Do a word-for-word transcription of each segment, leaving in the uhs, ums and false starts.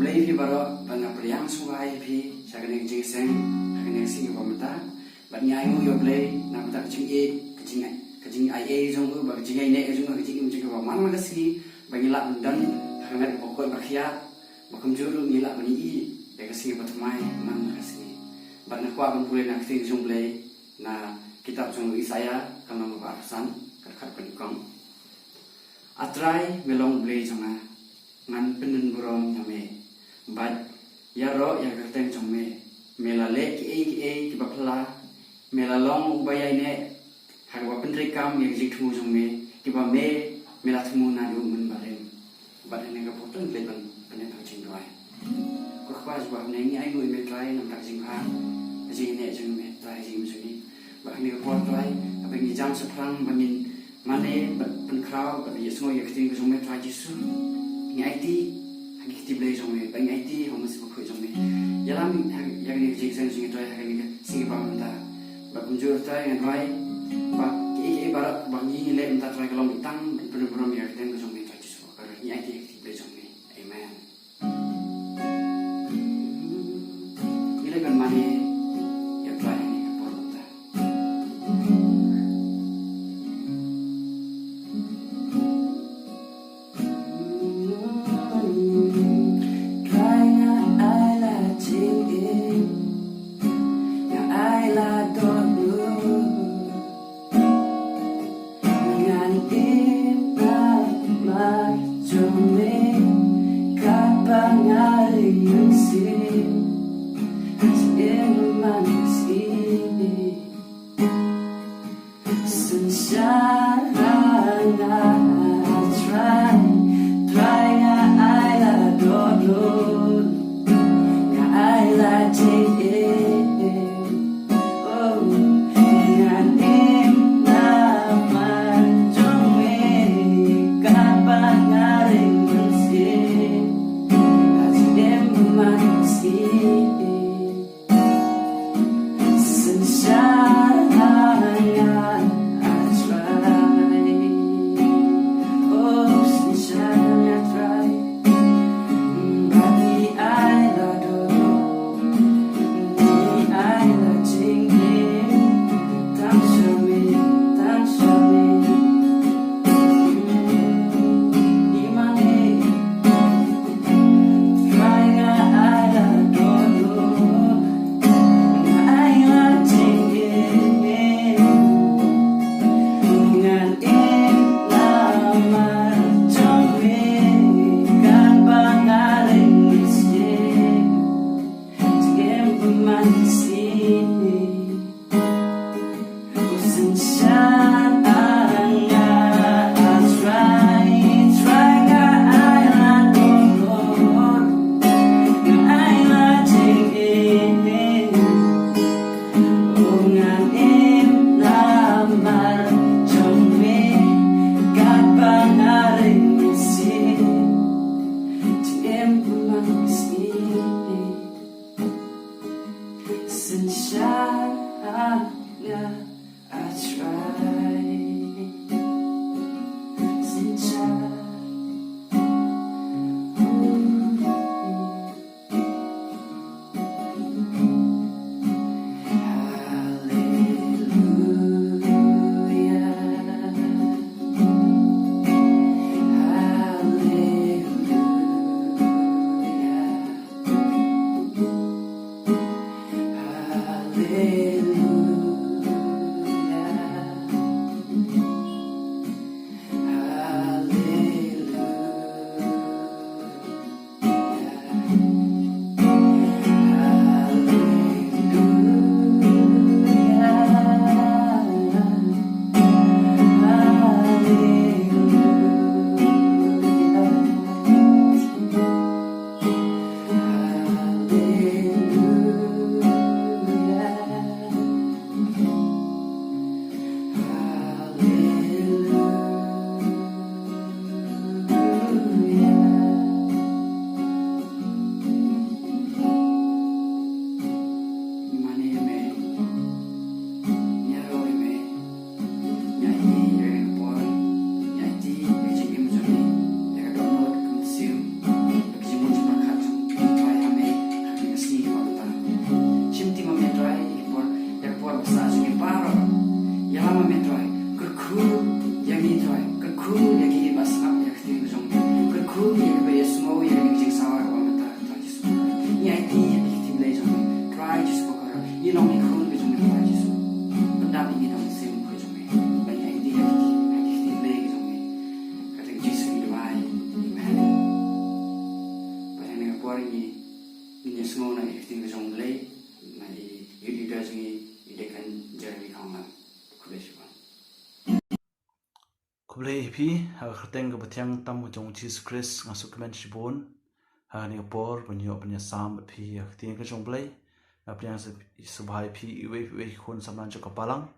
Ïa phi baroh, ba nga pdiang sngewbha ïa phi sha kane ka jingïaseng ha kane ka sngi kaba mynta. Bad ngi ainguh ïa U Blei na ka bynta ka jingïeit, ka jing, ka jingaiei jong u, bad ka jingïaineh jong u ha ka jingim jong ngi ba man la ka sngi, ba ngi lah ban don ha ka met kaba koit ba khiah, ba kumjuh ruh ngi lah ban ïohi ïa ka sngi ba thymmai man la ka sngi. Bad nga kwah ban pule na ka ktien jong U Blei na kitab jong u Isaïah, ka lynnong kaba arphew san, ka dkhot kaba nyngkong. A Trai, me long U Blei jong nga, ngan pyndon burom ïa me, bad ïaroh ïa ka kyrteng jong me. Me la leh kiei kiei kiba phylla, me la long uba ïaineh ha kaba pyntreikam ïa ka jingthmu jong me, kiba me, me la thmu naduh mynbarim. Bad ha kane ka por to ngi leit ban pyndep ha ka jingduwai. Ko Kpa jong ngi ba ha bneng, ngi ainguh ïa me Trai namar ka jingbha, ka jingïaineh jong me Trai ha jingim jong ngi. Bad ha kane ka por Trai, haba ngi jam shaphrang ba ngin mane bad pynkhraw bad ïohsngew ïa ka ktien ka jong me Trai Jisu, ngi aiti ha ki kti blei jong me, bad ngi aiti ha u Mynsiem Bakhuid jong me. Ïalam ha, ïa kane ka jingïaseng jong ngi Trai ha kane ka sngi kaba mynta. Bad kumjuh Trai ngan duwai ba kiei kiei baroh ba ngi leh mynta Trai ka long tang ban pynburom ïa ka kyrteng ka jong me Trai Jisu. Ka ngi aiti ha ki kti blei jong me. Amen. Ngi leit ban mane ïa Trai ha kane ka por mynta. Trai nga ai la jingim, nga ai la dohnud. Ngan im namar jong me, katba nga ring mynsiem, ha jingim man mynsiem. Synshar ha nga Trai, Trai nga ai la dohnud, nga ai la jingim. Oh, ngan im namar jong me, katba nga ring mynsiem, ha jingim man mynsiem. Synshar ha nga Trai. Oh, synshar ha nga Trai. Ba ngi ai la dohnud, ngi ai la jingim. Tang sha me, tang sha me. Ngi mane. Trai nga ai la dohnud, nga ai la jingim. Ngan im namar jong me, katba nga ring mynsiem, jingim man mynsiem. Synshar ha nga Trai, Trai nga ai la dohnud, nga ai la jingim. Oh, ngan im namar jong me, katba nga ring mynsiem, jingim man mynsiem. Synshar ha nga Trai. Synshar. Hallelujah. Hallelujah. Ngi, ngin ïa sngew na i ktien ka jong U Blei na i youth leader jong ngi, i Deacon Jeremy Thonglang. Khublei shibun. Khublei ïa phi, ha ka kyrteng kaba thiang tam ka jong U Jisu Khrist nga sngewkmen shibun ha kane ka por ban ïoh ban ïasam bad phi ha ka ktien ka jong U Blei. Nga pdiang sngewbha ïa phi iwei pa iwei ki khun samla jong ka balang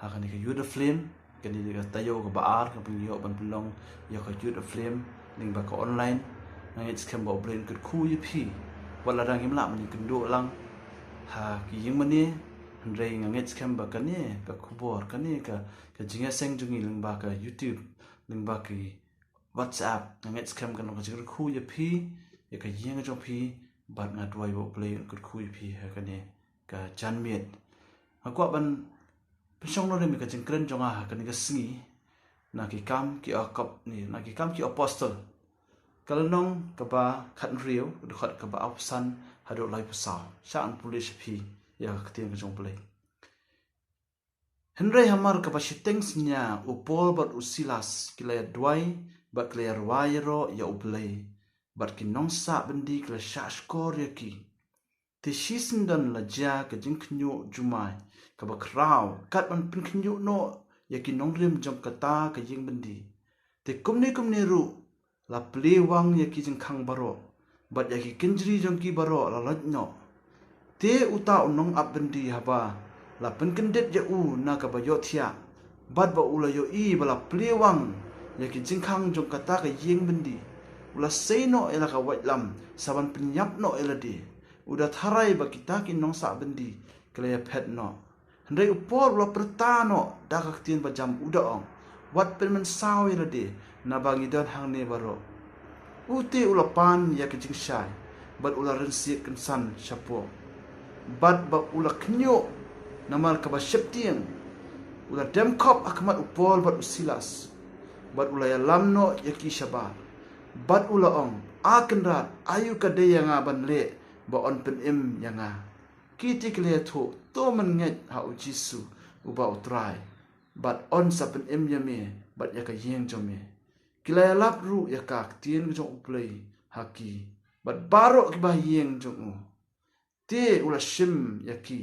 ha kane ka Youth Aflame. Kane dei ka taïew kaba ar kaba ngi ïoh ban pynlong ïa ka Youth Aflame lyngba ka online. Nga ngeit skhem ba U Blei un kyrkhu ïa phi. Wat lada ngim lah ban ïakynduh lang ha ki ïingmane, hynrei nga ngeit skhem ba kane ka khubor, kane ka, ka jingïaseng jong ngi lyngba ka YouTube, lyngba ki WhatsApp, nga ngeit skhem kan long ka jingkyrkhu ïa phi, ïa ka ïing jong phi, bad nga duwai ba U Blei un kyrkhu ïa phi ha kane ka janmiet. Nga kwah ban pynshong nongrim ïa ka jingkren jong nga ha kane ka sngi, na Ki Kam ki Akop ne, na Ki Kam ki Apostol, ka lynnong kaba khathynriew, dkhot kaba arphew san haduh laiphew saw. Sha ngan pule sha phi ïa ka ktien ka jong U Blei. Hynrei hamar kaba shiteng synñia, u Paul bad u Silas ki la ïa duwai bad ki la ïa rwai ïaroh ïa U Blei, bad ki nongsah byndi ki la shah shkor ïa ki. Te shisyndon la jia ka jingkhynñiuh jumai kaba khraw, kat ban pynkhynñiuh noh ïa ki nongrim jong kata ka ïing byndi. Te kumne kumne ruh, la plie wang ïa ki jingkhang baroh, bad ïa ki kynjri jong ki baroh la loit noh. Te uta u nongap byndi, haba la pynkyndit ïa u na kaba ïohthiah, bad ba u la ïohi ba la plie wang ïa ki jingkhang jong kata ka ïing byndi, u la sei noh ïa la ka waitlam sa ban pynïap noh ïa lade. U da tharai ba kita ki nongsah byndi ki la ïa phet noh. Hynrei u Paul u la pyrta noh da ka ktien bajam, u da ong, wat pynmynsaw ïa lade, naba ngi don hangne baroh. U te u la pan ïa ka jingshai, bad u la rynsied kynsan shapoh, bad ba u la khynñiuh. Namar kaba sheptieng, u la dem khop ha khmat u Paul bad u Silas, bad u la ïalam noh ïa ki shabar, bad u la ong, A Kynrad, aïu ka dei ïa nga ban leh ba yn pynim ïa nga? Ki te ki la ïathuh, To mynngeit ha U Jisu uba U Trai, bad yn sa pynim ïa me bad ïa ka ïing jong me. Ki la ïalap ruh ïa ka ktien ka jong U Blei ha ki, bad baroh kiba ha ïing jong u. Te u la shim ïa ki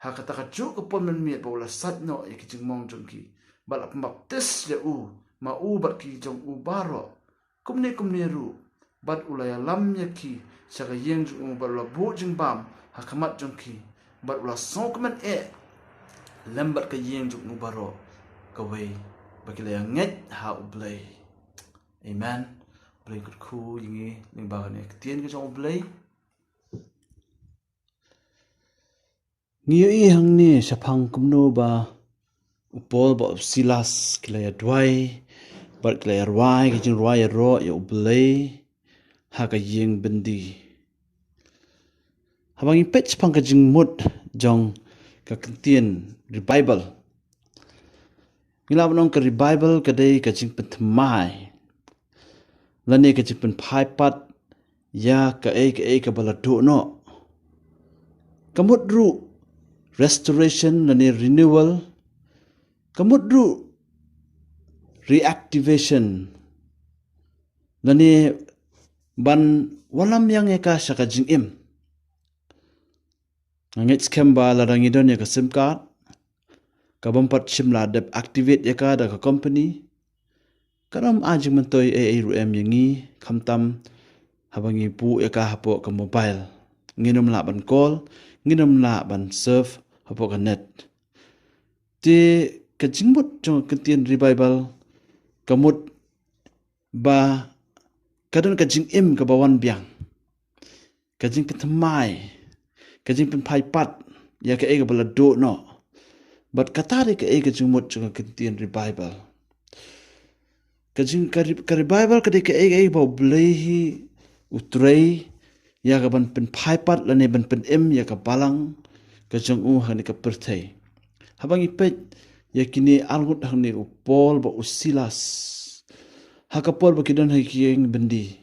ha kata kajuh ka por mynmiet, bad u la sait noh ïa ki jingmong jong ki, bad la pynbaptis ïa u ma u bad ki jong u baroh. Kumne kumne ruh, bad u la ïalam ïa ki sha ka ïing jong u, bad u la buh jingbam ha khmat jong ki, bad u la sngewkmen eh lem bad ka ïing jong u baroh kawei, ba ki la ïa ngeit ha U Blei. Amen. Blei kyrkhu ïa ngi lyngba kane ka ktien ka jong U Blei. Ngi ïohi hangne shaphang kumno ba u Paul bad u Silas ki la ïa duwai bad ki la ïa rwai ka jingrwai ïaroh ïa U Blei ha ka ïing byndi. Haba ngi peit shaphang ka jingmut jong ka ktien revival, ngi lah ban ong ka revival ka dei ka jingpynthymmai lane ka jingpynphai pat ïa kaei kaei kaba la duh noh. Ka mut ruh restoration lane renewal. Ka mut ruh reactivation, lane ban wallam ïa ka sha ka jingim. Nga ngeit skhem ba lada ngi don ïa ka sim card, ka bym pat shym la dep activate ïa ka da ka company, ka ym ai jingmyntoi ei ei ruh em ïa ngi, khamtam haba ngi buh ïa ka hapoh ka mobile. Ngin ym lah ban call, ngin ym lah ban surf hapoh ka net. Te ka jingmut jong ka ktien revival ka mut ba ka don ka jingim kaba wan biang, ka jingpynthymmai, ka jingpynphai pat ïa kaei kaba la duh noh. Bad kata dei kaei ka jingmut jong ka ktien revival. Ka jing, ka re-, ka revival ka dei kaei kaei ba U Blei hi u trei ïa ka ban pynphai pat lane ban pynim ïa ka balang ka jong u ha kane ka pyrthei. Haba ngi peit ïa kine arngut hangne, u Paul bad u Silas, ha ka por ba ki don ha ki ïing byndi,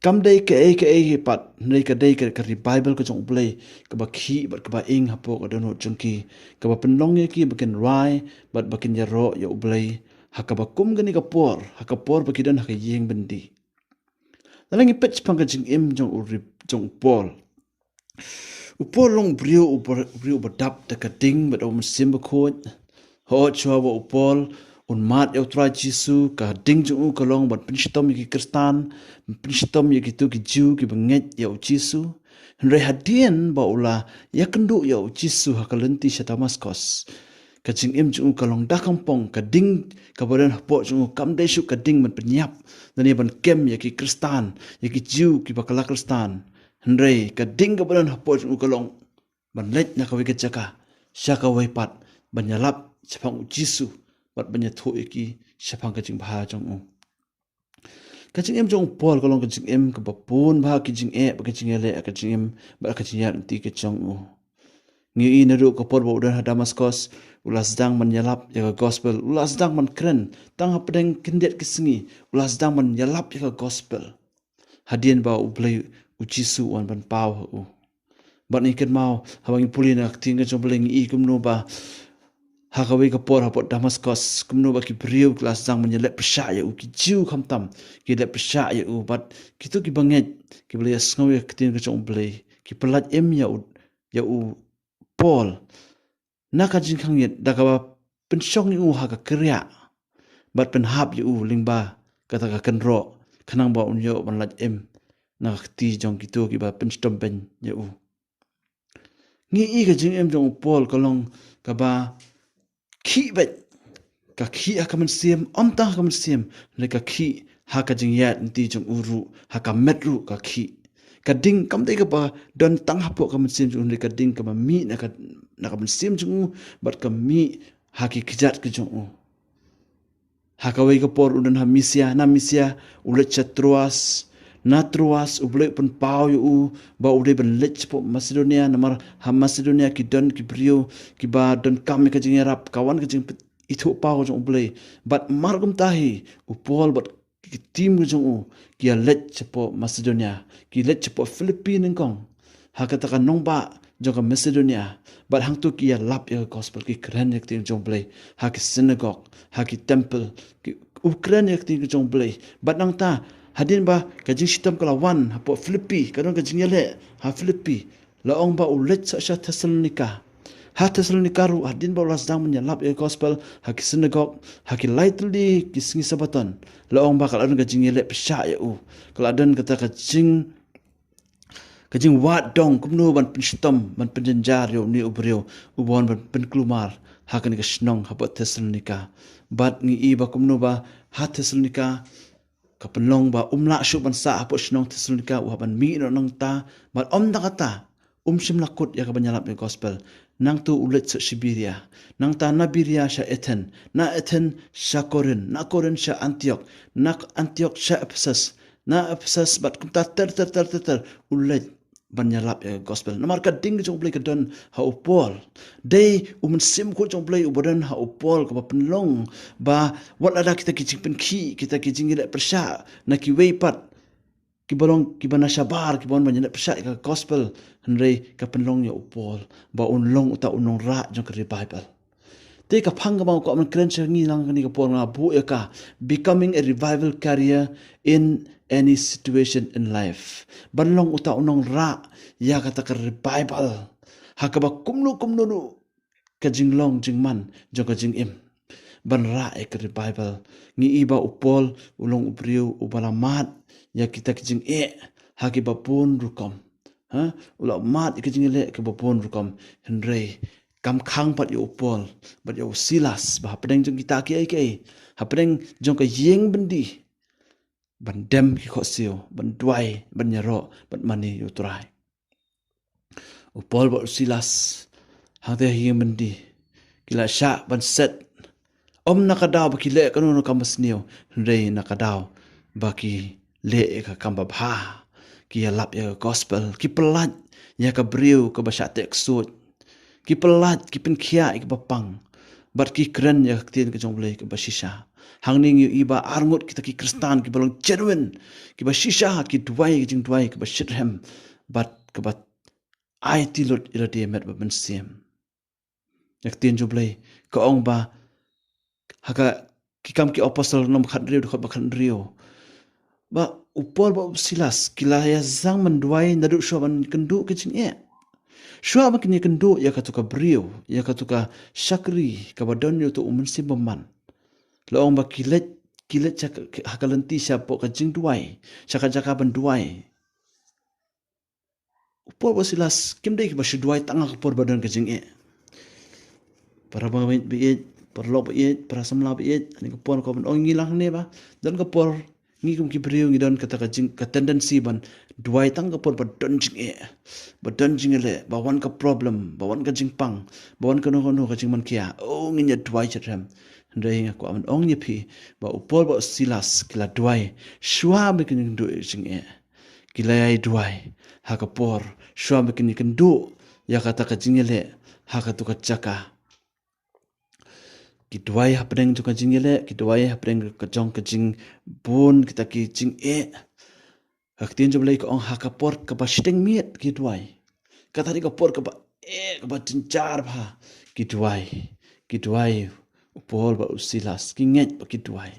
kam dei kaei kaei pat, hynrei ka dei ka, ka revival ka jong U Blei kaba khih bad kaba ing hapoh ka dohnud jong ki, kaba pynlong ïa ki ba kin rwai bad ba kin ïaroh ïa U Blei ha kaba kum kane ka por, ha ka por ba ki don ha ka ïing byndi. Lada ngi peit shaphang ka jingim jong u rip, jong u Paul. U Paul u long u briew, u briew uba dap da ka ding bad u Mynsiem Bakhuid. Hooid, shuwa ba u Paul un mad ïa u Trai Jisu, ka ding jong u ka long ban pynshitom ïa ki Khristan, pynshitom ïa kito ki Jiw kiba ngeit ïa u Jisu. Hynrei hadien ba u la ïakynduh ïa u Jisu ha ka lynti sha Damaskos, ka jingim jong u ka long da kaba pong, ka ding kaba don hapoh jong u kam dei shuh ka ding ban pynïap, lane ban kem ïa ki Khristan, ïa ki Jiw kiba kylla Khristan. Hynrei ka ding kaba don hapoh jong u ka long ban leit na kawei ka jaka sha kawei pat, ban ïalap shaphang u Jisu, bad ban ïathuh ïa ki shaphang ka jingbha jong u. Ka jingim jong u Paul ka long ka jingim kaba bun bha ki jingeh bad ka jingïaleh ha ka jingim bad ka jingïaid lynti ka jong u. Ngi ïohi naduh ka por ba u don ha Damaskos, u la sdang ban ïalap ïa ka gospel, u la sdang ban kren, tang hapdeng khyndiat ki sngi, u la sdang ban ïalap ïa ka gospel. Hadien ba U Blei, u Jisu u wan ban paw ha u. Bad ngi kynmaw, haba ngi pule na ka ktien ka jong U Blei ngi ïohi kumno ba ha kawei ka por hapoh Damaskos, kumno ba ki briew ki la sdang ban ïaleh pyrshah ïa u, ki Jiw khamtam, ki ïaleh pyrshah ïa u, bad kito kiba ngeit, kiba la ïasngew ïa ka ktien ka jong U Blei, ki pyllait im ïa u, ïa u Paul na ka jingkhang ïit, da kaba pynshong ïa u ha ka kriah, bad pynhap ïa u lyngba kata ka kynroh, khnang ba un ïoh ban lait im na ka kti jong kito kiba pynshitom beiñ ïa u. Ngi ïohi ka jingim jong u Paul ka long kaba khih beit. Ka khih ha ka mynsiem, ym tang ha ka mynsiem, hynrei ka khih ha ka jingïaid lynti jong u ruh, ha ka met ruh ka khih. Ka ding kam dei kaba don tang hapoh ka mynsiem jong u, hynrei ka ding kaba mih na ka, na ka mynsiem jong u, bad ka mih ha ki kjat ka jong u. Ha kawei ka por u don ha Misia, na Misia u leit sha Troas, na Troas U Blei u pynpaw ïa u ba u dei ban leit shapoh Macedonia, namar ha Macedonia ki don ki briew kiba donkam ïa ka jingïarap, ka wan ka jingpyni, ithuh paw jong U Blei. Bad mar kumta hi, u Paul bad ki team ka jong u ki ïaleit shapoh Macedonia, ki leit shapoh Philippi nyngkong, ha kata ka nongbah jong ka Macedonia. Bad hangto ki ïalap ïa ka gospel, ki kren ïa ka ktien jong U Blei ha ki synagogue, ha ki temple, ki, u kren ïa ka ktien jong U Blei. Bad nangta, hadien ba ka jingshitom ka la wan hapoh Philippi, ka don ka jingïaleh ha Philippi, la ong ba u leit sha, sha Thessalonika. Ha Thessalonika ruh, hadien ba u la sdang ban ïalap ïa ka gospel ha ki synagogue, ha ki lai tylli ki sngi Sabbaton, la ong ba ka la don ka jingïaleh pyrshah ïa u, ka la don kata ka jing, ka jingwad dong kumno ban pynshitom, ban pynjynjar ïa une u briew uba wan ban pynkulmar ha kane ka shnong hapoh Thessalonika. Bad ngi ïohi ba kumno ba ha Thessalonika ka pynlong ba um lah shuh ban sah hapoh shnong Thessalonika, u hap ban mih noh nangta. Bad ym da kata, um shym la kut ïa ka ban ïalap ïa ka gospel. Nangta u leit sha Beria, nangta na Beria sha Athens, na Athens sha Korinth, na Korinth sha Antioch, na Antioch sha Ephesus, na Ephesus, bad kumta ter ter ter ter ter u leit ban ïalap ïa ka gospel. Namar ka ding ka jong U Blei ka don ha u Paul. Dei u Mynsiem Bakhuid jong U Blei uba don ha u Paul kaba pynlong ba wat lada kita ki jingpynkhih, kita ki jingïaleh pyrshah na kiwei pat kiba long, kiba na shabar, kiba wan ban ïaleh pyrshah ïa ka gospel, hynrei ka pynlong ïa u Paul ba un long uta u nongrah jong ka revival. Te ka phang kaba nga kwah ban kren sha ngi lang kane ka por nga buh ïa ka, becoming a revival carrier in any situation in life. Ban long uta u nongrah ïa kata ka revival ha kaba kumno kumno ruh ka jinglong jingman jong ka jingim. Ban rah ïa ka revival. Ngi ïohi ba u Paul u long u briew uba la mad ïa kita ki jingeh ha kiba bun rukom. Ha, u la mad ïa ka jingïaleh kiba bun rukom. Hynrei kam khang pat ïa u Paul bad ïa u Silas ba hapdeng jong kita kiei kiei, hapdeng jong ka ïing byndi, ban dem ki khohsiew, ban duwai, ban ïaroh, ban mane ïa u Trai. U Paul bad u Silas hangta ha ïing byndi ki la shah ban set, ym na ka daw ba ki leh kano kano ka kam basniew, hynrei na ka daw ba ki leh ïa ka kam babha. Ki ïalap ïa ka gospel, ki pyllait ïa ka briew kaba shah teh ksuid, ki pyllait, ki pynkhiah ïa kaba pang, bad ki kren ïa ka ktien ka jong U Blei kaba shisha. Hangne ngi ïohi ba arngut kita ki Khristan kiba long genuine, kiba shisha, ki duwai ka jingduwai kaba shitrhem bad kaba aiti lut ïa lade met bad mynsiem. Ïa ka ktien jong U Blei ka ong ba ha ka Ki Kam ki Apostol lynnong ba khathynriew, dkhot ba khathynriew, ba U Paul bad u Silas ki la ïa zang ban duwai naduh shuwa ban kynduh ka jingeh. Shuwa ba kin ïa kynduh ïa katu ka briew, ïa katu ka shakri kaba don ïa utu u mynsiem bymman, la ong ba ki leit, ki leit sha ka, ha ka lynti shapoh ka jingduwai, sha ka jaka ban duwai. U Paul bad u Silas kim dei kiba shu duwai tang ha ka por ba don ka jingeh. Para bangeit baieit, para lok baieit, para samla baieit, ha kane ka por ka ban ong ngi lang ne ba don ka por, ngi kum ki briew ngi don kata ka jing, ka tendency ban duwai tang ka por ba don jingeh, ba don jingeh leh, ba wan ka problem, ba wan ka jingpang, ba wan kano kano ka jingmankhia. O, ngin ïa duwai sha rem. Hynrei nga kwah ban ong ïa phi ba u Paul bad u Silas ki la duwai shuwa ba kin ïa kynduh ïa ka jingeh. Ki la ïa duwai ha ka por shuwa ba kin ïa kynduh ïa kata ka jingeh leh ha katu ka jaka. Ki duwai hapdeng jong ka jingeh leh, ki duwai hapdeng ka jong ka jingbun kita ki jingeh. Ka ktien jong u Blei ka ong ha ka por kaba shiteng miet ki duwai. Kata dei ka por kaba eh, kaba jynjar bha ki duwai. Ki duwai. U Paul bad u Silas ki ngeit ba ki duwai.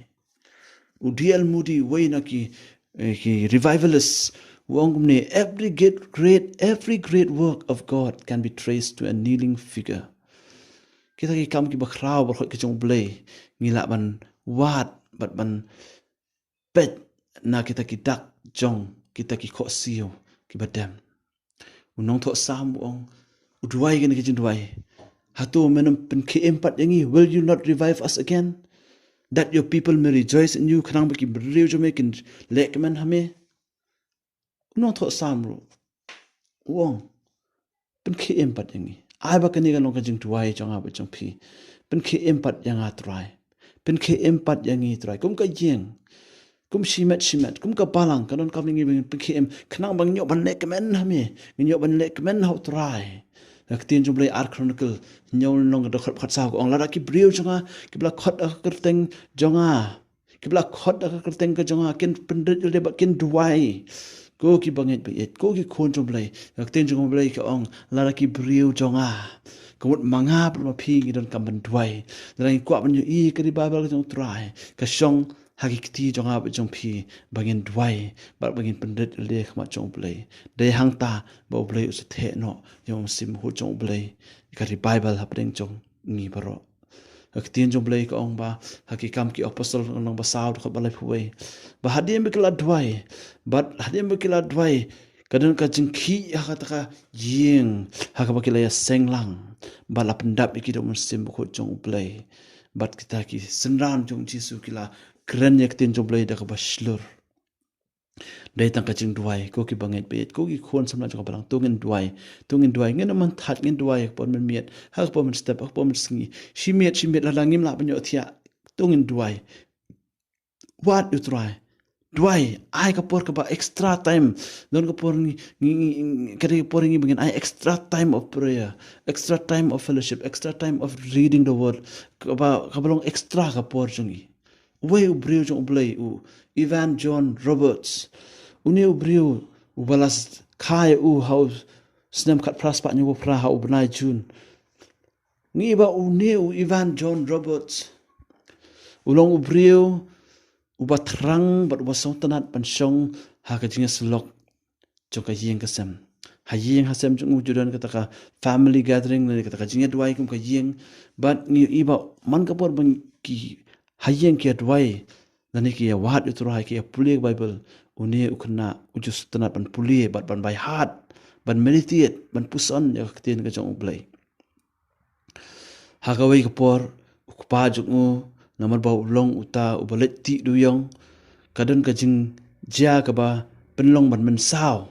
U D L Moody, uwei na ki, eh, ki revivalist, u ong kumne, every great, great, every great work of God can be traced to a kneeling figure. Kita ki kam kiba khraw baroh ki jong u Blei ngi lah ban wad bad ban peit na kita ki dak jong kita ki khohsiew kiba dem. U nongthoh Salm u ong, u duwai kane ka jingduwai. Hato men ym pynkhie im pat ïa ngi? Will you not revive us again, that your people may rejoice in you? Khnang ba ki briew jong me kin lehkmen ha me. U nongthoh Salm ruh u ong, pynkhie im pat ïa ngi. Ai ba kane kan long ka jingduwai jong nga bad jong phi. Pynkhie im pat ïa nga Trai. Pynkhie im pat ïa ngi Trai. Kum ka ïing, kum shimet shimet, kum ka balang, ka donkam ïa ngi ba ngin pynkhie im khnang ba ngin ïoh ban lehkmen ha me, ngin ïoh ban lehkmen ha u Trai. Ka ktien jong u Blei, Ar Chronicle hynñiew lynnong ka dkhot khatsaw ka ong, lada ki briew jong nga kiba la khot ha ka kyrteng jong nga, kiba la khot ha ka kyrteng ka jong nga kin pynrit ïalade bad kin duwai. Ko ki bangeit baieit, ko ki khun jong u Blei, ka ktien jong u Blei ka ong, lada ki briew jong nga, ka mut ma nga bad ma phi ngi donkam ban duwai. Lada ngi kwah ban ïohi ka revival ka jong u Trai, ka shong ha ki kti jong nga bad jong phi ba ngin duwai bad ba ngin pynrit ïalade ha khmat jong u Blei. Dei hangta ba u Blei u sa theh noh ïa u Mynsiem Bakhuid jong u Blei, ka revival hapdeng jong ngi baroh. Ka ktien jong u Blei ka ong ba ha Ki Kam ki Apostol lynnong ba saw dkhot ba laiphew wei, ba hadien ba ki la duwai, bad hadien ba ki la duwai, ka don ka jingkhih ha kata ka ïing ha kaba ki la ïaseng lang, bad la pyndap ïa ki da u Mynsiem Bakhuid jong u Blei. Bad kita ki synran jong u Jisu ki la kren ïa ka ktien jong u Blei da kaba shlur. Dei tang ka jingduwai, ko ki bangeit baieit, ko ki khun samla jong ka balang, to ngin duwai, to ngin duwai, ngin ym man thait, ngin duwai ha ka por mynmiet, ha ka por mynstep, ha ka por mynsngi, shi miet shi miet, lada ngim lah ban ïohthiah, to ngin duwai. Wad ïa u Trai. Duwai, ai ka por kaba extra time. Don ka por ngi, ngi, ngi, ngi, ka dei ka por ngi ba ngin ai extra time of prayer, extra time of fellowship, extra time of reading the word. Kaba, kaba long extra ka por jong ngi. Uwei u briew jong u Blei, u Evan John Roberts. Une u briew uba la s-, kha ïa u ha u snem khatphra spah hynñiewphew phra ha u bnai June. Ngi ïohi ba une u Evan John Roberts u long u briew uba thrang bad uba sngewtynnat ban shong ha ka jingïasyllok jong ka ïing ka sem. Ha ïing ha sem jong u ju don kata ka family gathering, lane kata ka jingïaduwai kum ka ïing. Bad ngi ïohi ba man ka por ba ki ha ïing ki ïaduwai, lane ki ïawad ïa u Trai, ki ïapule ka Baibl, une u khynnah u ju sngewtynnat ban pule bad ban baihad, ban meditate, ban puson ïa ka ktien ka jong u Blei. Ha kawei ka por, u kpa jong u, namar ba u long uta uba leit tih dewïong, ka don ka jingjia kaba pynlong ban mynsaw.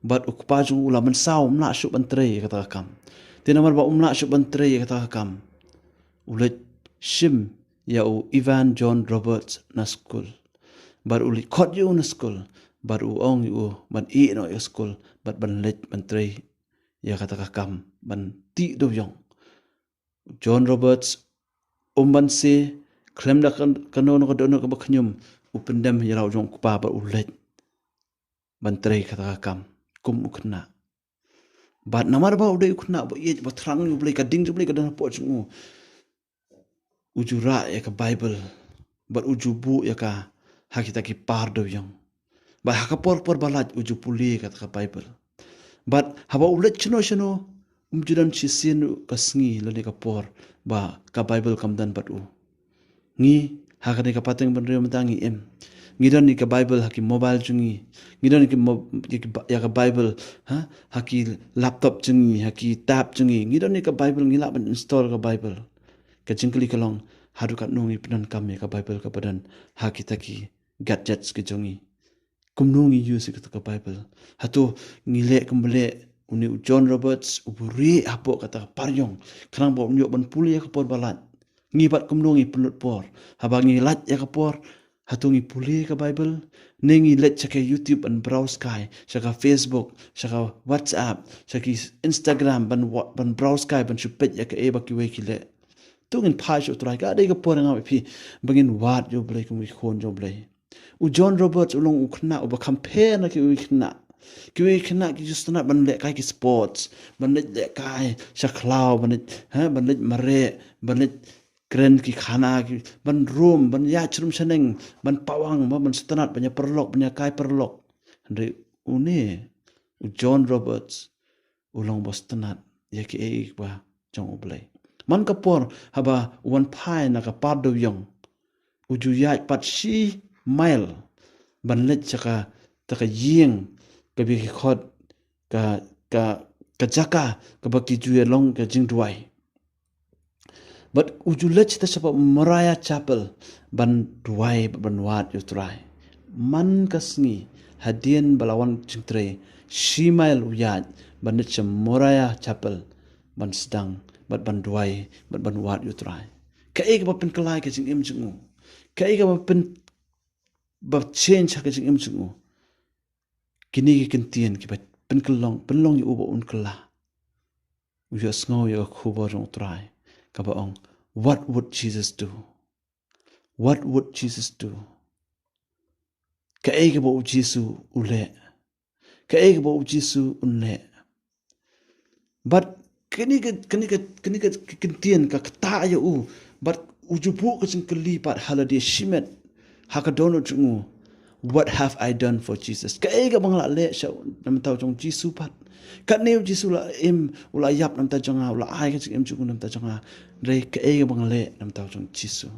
Bad u kpa jong u la mynsaw, um lah shuh ban trei ïa kata ka kam. Te namar ba um lah shuh ban trei ïa kata ka kam, u leit shim ïa u Evan John Roberts na skul. Bad u leit khot ïa u na skul, bad u ong ïa u ban ïeh noh ïa skul, bad ban leit ban trei ïa kata ka kam ban tih dewïong. John Roberts um banse, khlem da kan-, kano kano ka dohnud kaba khñium, u pyndem ïa la u jong u kpa bad u leit ban trei kata ka kam kum u khynnah. Bad namar ba u dei u khynnah ba ïeit, ba thrang ïa u Blei, ka ding jong u Blei ka don hapoh jong u, u ju rah ïa ka Baibl bad u ju buh ïa ka ha kita ki par dewïong. Bad ha ka por por ba lait u ju pule kata ka Bible. Bad haba u leit shano shano, um ju don shisien ka sngi lane ka por ba ka Bible kam don bad u. Ngi, ha kane ka pateng bynriew mynta ngi im. Ngi don ïa ka Bible ha ki mobile jong ngi. Ngi don ïa ki mo-, ïa ki ba-, ïa ka Bible, ha, ha ki laptop jong ngi, ha ki tab jong ngi. Ngi don ïa ka Bible, ngi lah ban install ka Bible. Ka jingkylli ka long, haduh katno ngi pyndonkam ïa ka Bible kaba don ha kita ki gadgets ki jong ngi. Kumno ngi use ïa kata ka Bible? Hato ngi leh kumba leh une u John Roberts, u buhrieh hapoh kata ka pariong, khnang ba un ïoh ban pule ïa ka por ba lait? Ngi pat kumno ngi pynlut por? Haba ngi lait ïa ka por, hato ngi pule ïa ka Bible? Ne ngi leit sha ka YouTube ban browse kai, sha ka Facebook, sha ka WhatsApp, sha ki Instagram, ban wa-, ban browse kai, ban shu peit ïa kaei ba kiwei ki leh? To ngin phai sha U Trai, ka dei ka por nga bad phi ba ngin wad ïa U Blei kum ki khun jong U Blei. U John Roberts u long u khynnah uba kham pher na kiwei ki khynnah. Kiwei ki khynnah ki ju sngewtynnat ban leh kai ki sports, ban leit leh kai sha khlaw, ban leit, ha, ban leit mareh, ban leit kren ki khana, ki, ban rum, ban ïaid sha rum sha neng, ban pawang, ban, ban sngewtynnat, ban ïa paralok, ban ïa kai paralok. Hynrei une u John Roberts u long ba sngewtynnat ïa kiei kiei ba jong U Blei. Man ka por haba u wan phai na ka par dewïong, u ju ïaid pat shi mile ban leit sha kata ka ïing kaba ki khot ka, ka, ka jaka kaba ki ju ïa long ka jingduwai. Bad u ju leit shatai shapoh Moriah Chapel ban duwai bad ban wad ïa U Trai. Man ka sngi hadien ba la wan jingtrei, shi mile u ïaid ban leit sha Moriah Chapel ban sdang bad ban duwai bad ban wad ïa U Trai. Kaei kaba pynkylla ïa ka jingim jong u? Kaei kaba pyn, ba change ha ka jingim jong u? Kine ki kyntien kiba pynkyllong, pynlong ïa u ba un kylla. U ïohsngew ïa ka khubor jong U Trai kaba ong, "What would Jesus do? What would Jesus do?" Kaei kaba u Jisu u leh? Kaei kaba u Jisu un leh? Bad kane ka, kane ka, kane ka kyntien ka ktah ïa u. Bad u ju buh ka jingkylli pat ha lade shimet, ha ka dohnud jong u, "What have I done for Jesus?" Kaei kaba nga la leh sha, na bynta jong Jisu pat? Katne u Jisu u la im, u la ïap na bynta jong nga, u la ai ka jingim jong u na bynta jong nga. Hynrei kaei kaba nga leh na bynta jong Jisu?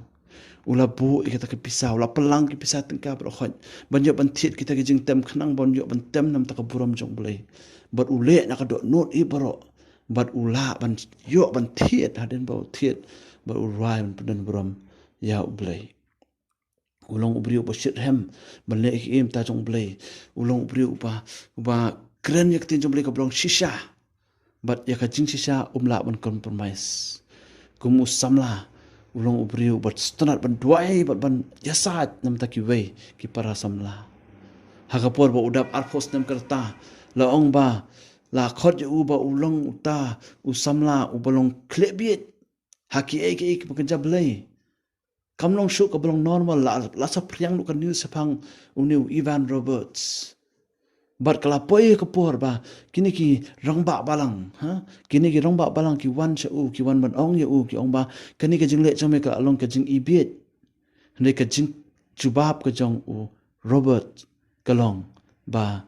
U la buh ïa kata ka pisa, u la pynlang ki pisa tyngka baroh khoit ban ïoh ban thied kita ki jingtem khnang ban ïoh ban tem na bynta ka burom jong U Blei. Bad u leh na ka dohnud ïa baroh. Bad u lah ban ïoh ban thied, hadien ba u thied, bad u rwai ban pyndon burom ïa U Blei. U long u briew uba shitrhem ban leh ïa ka ktien jong U Blei. U long u briew uba, uba kren ïa ka ktien jong U Blei kaba long shisha. Bad ïa ka jingshisha um lah ban compromise. Kum u samla, u long u briew uba sngewtynnat ban duwai bad ban ïasaid na bynta kiwei ki para samla. Ha ka por ba u dap arphew snem ka rta, la ong ba, la khot ïa u ba u long uta u samla uba long khleh bieit ha kiei kiei kiba kynja Blei. Kam long shuh kaba long normal, la, la saphriang ruh ka news shaphang une u Evan Roberts. Bad ka la poi ka por ba kine ki rangbah balang, ha? Kine ki rangbah balang ki wan sha u, ki wan ban ong ïa u, ki ong ba kane ka jingleh jong me ka la long ka jingbieit. Hynrei ka jingjubab ka jong u Robert ka long ba,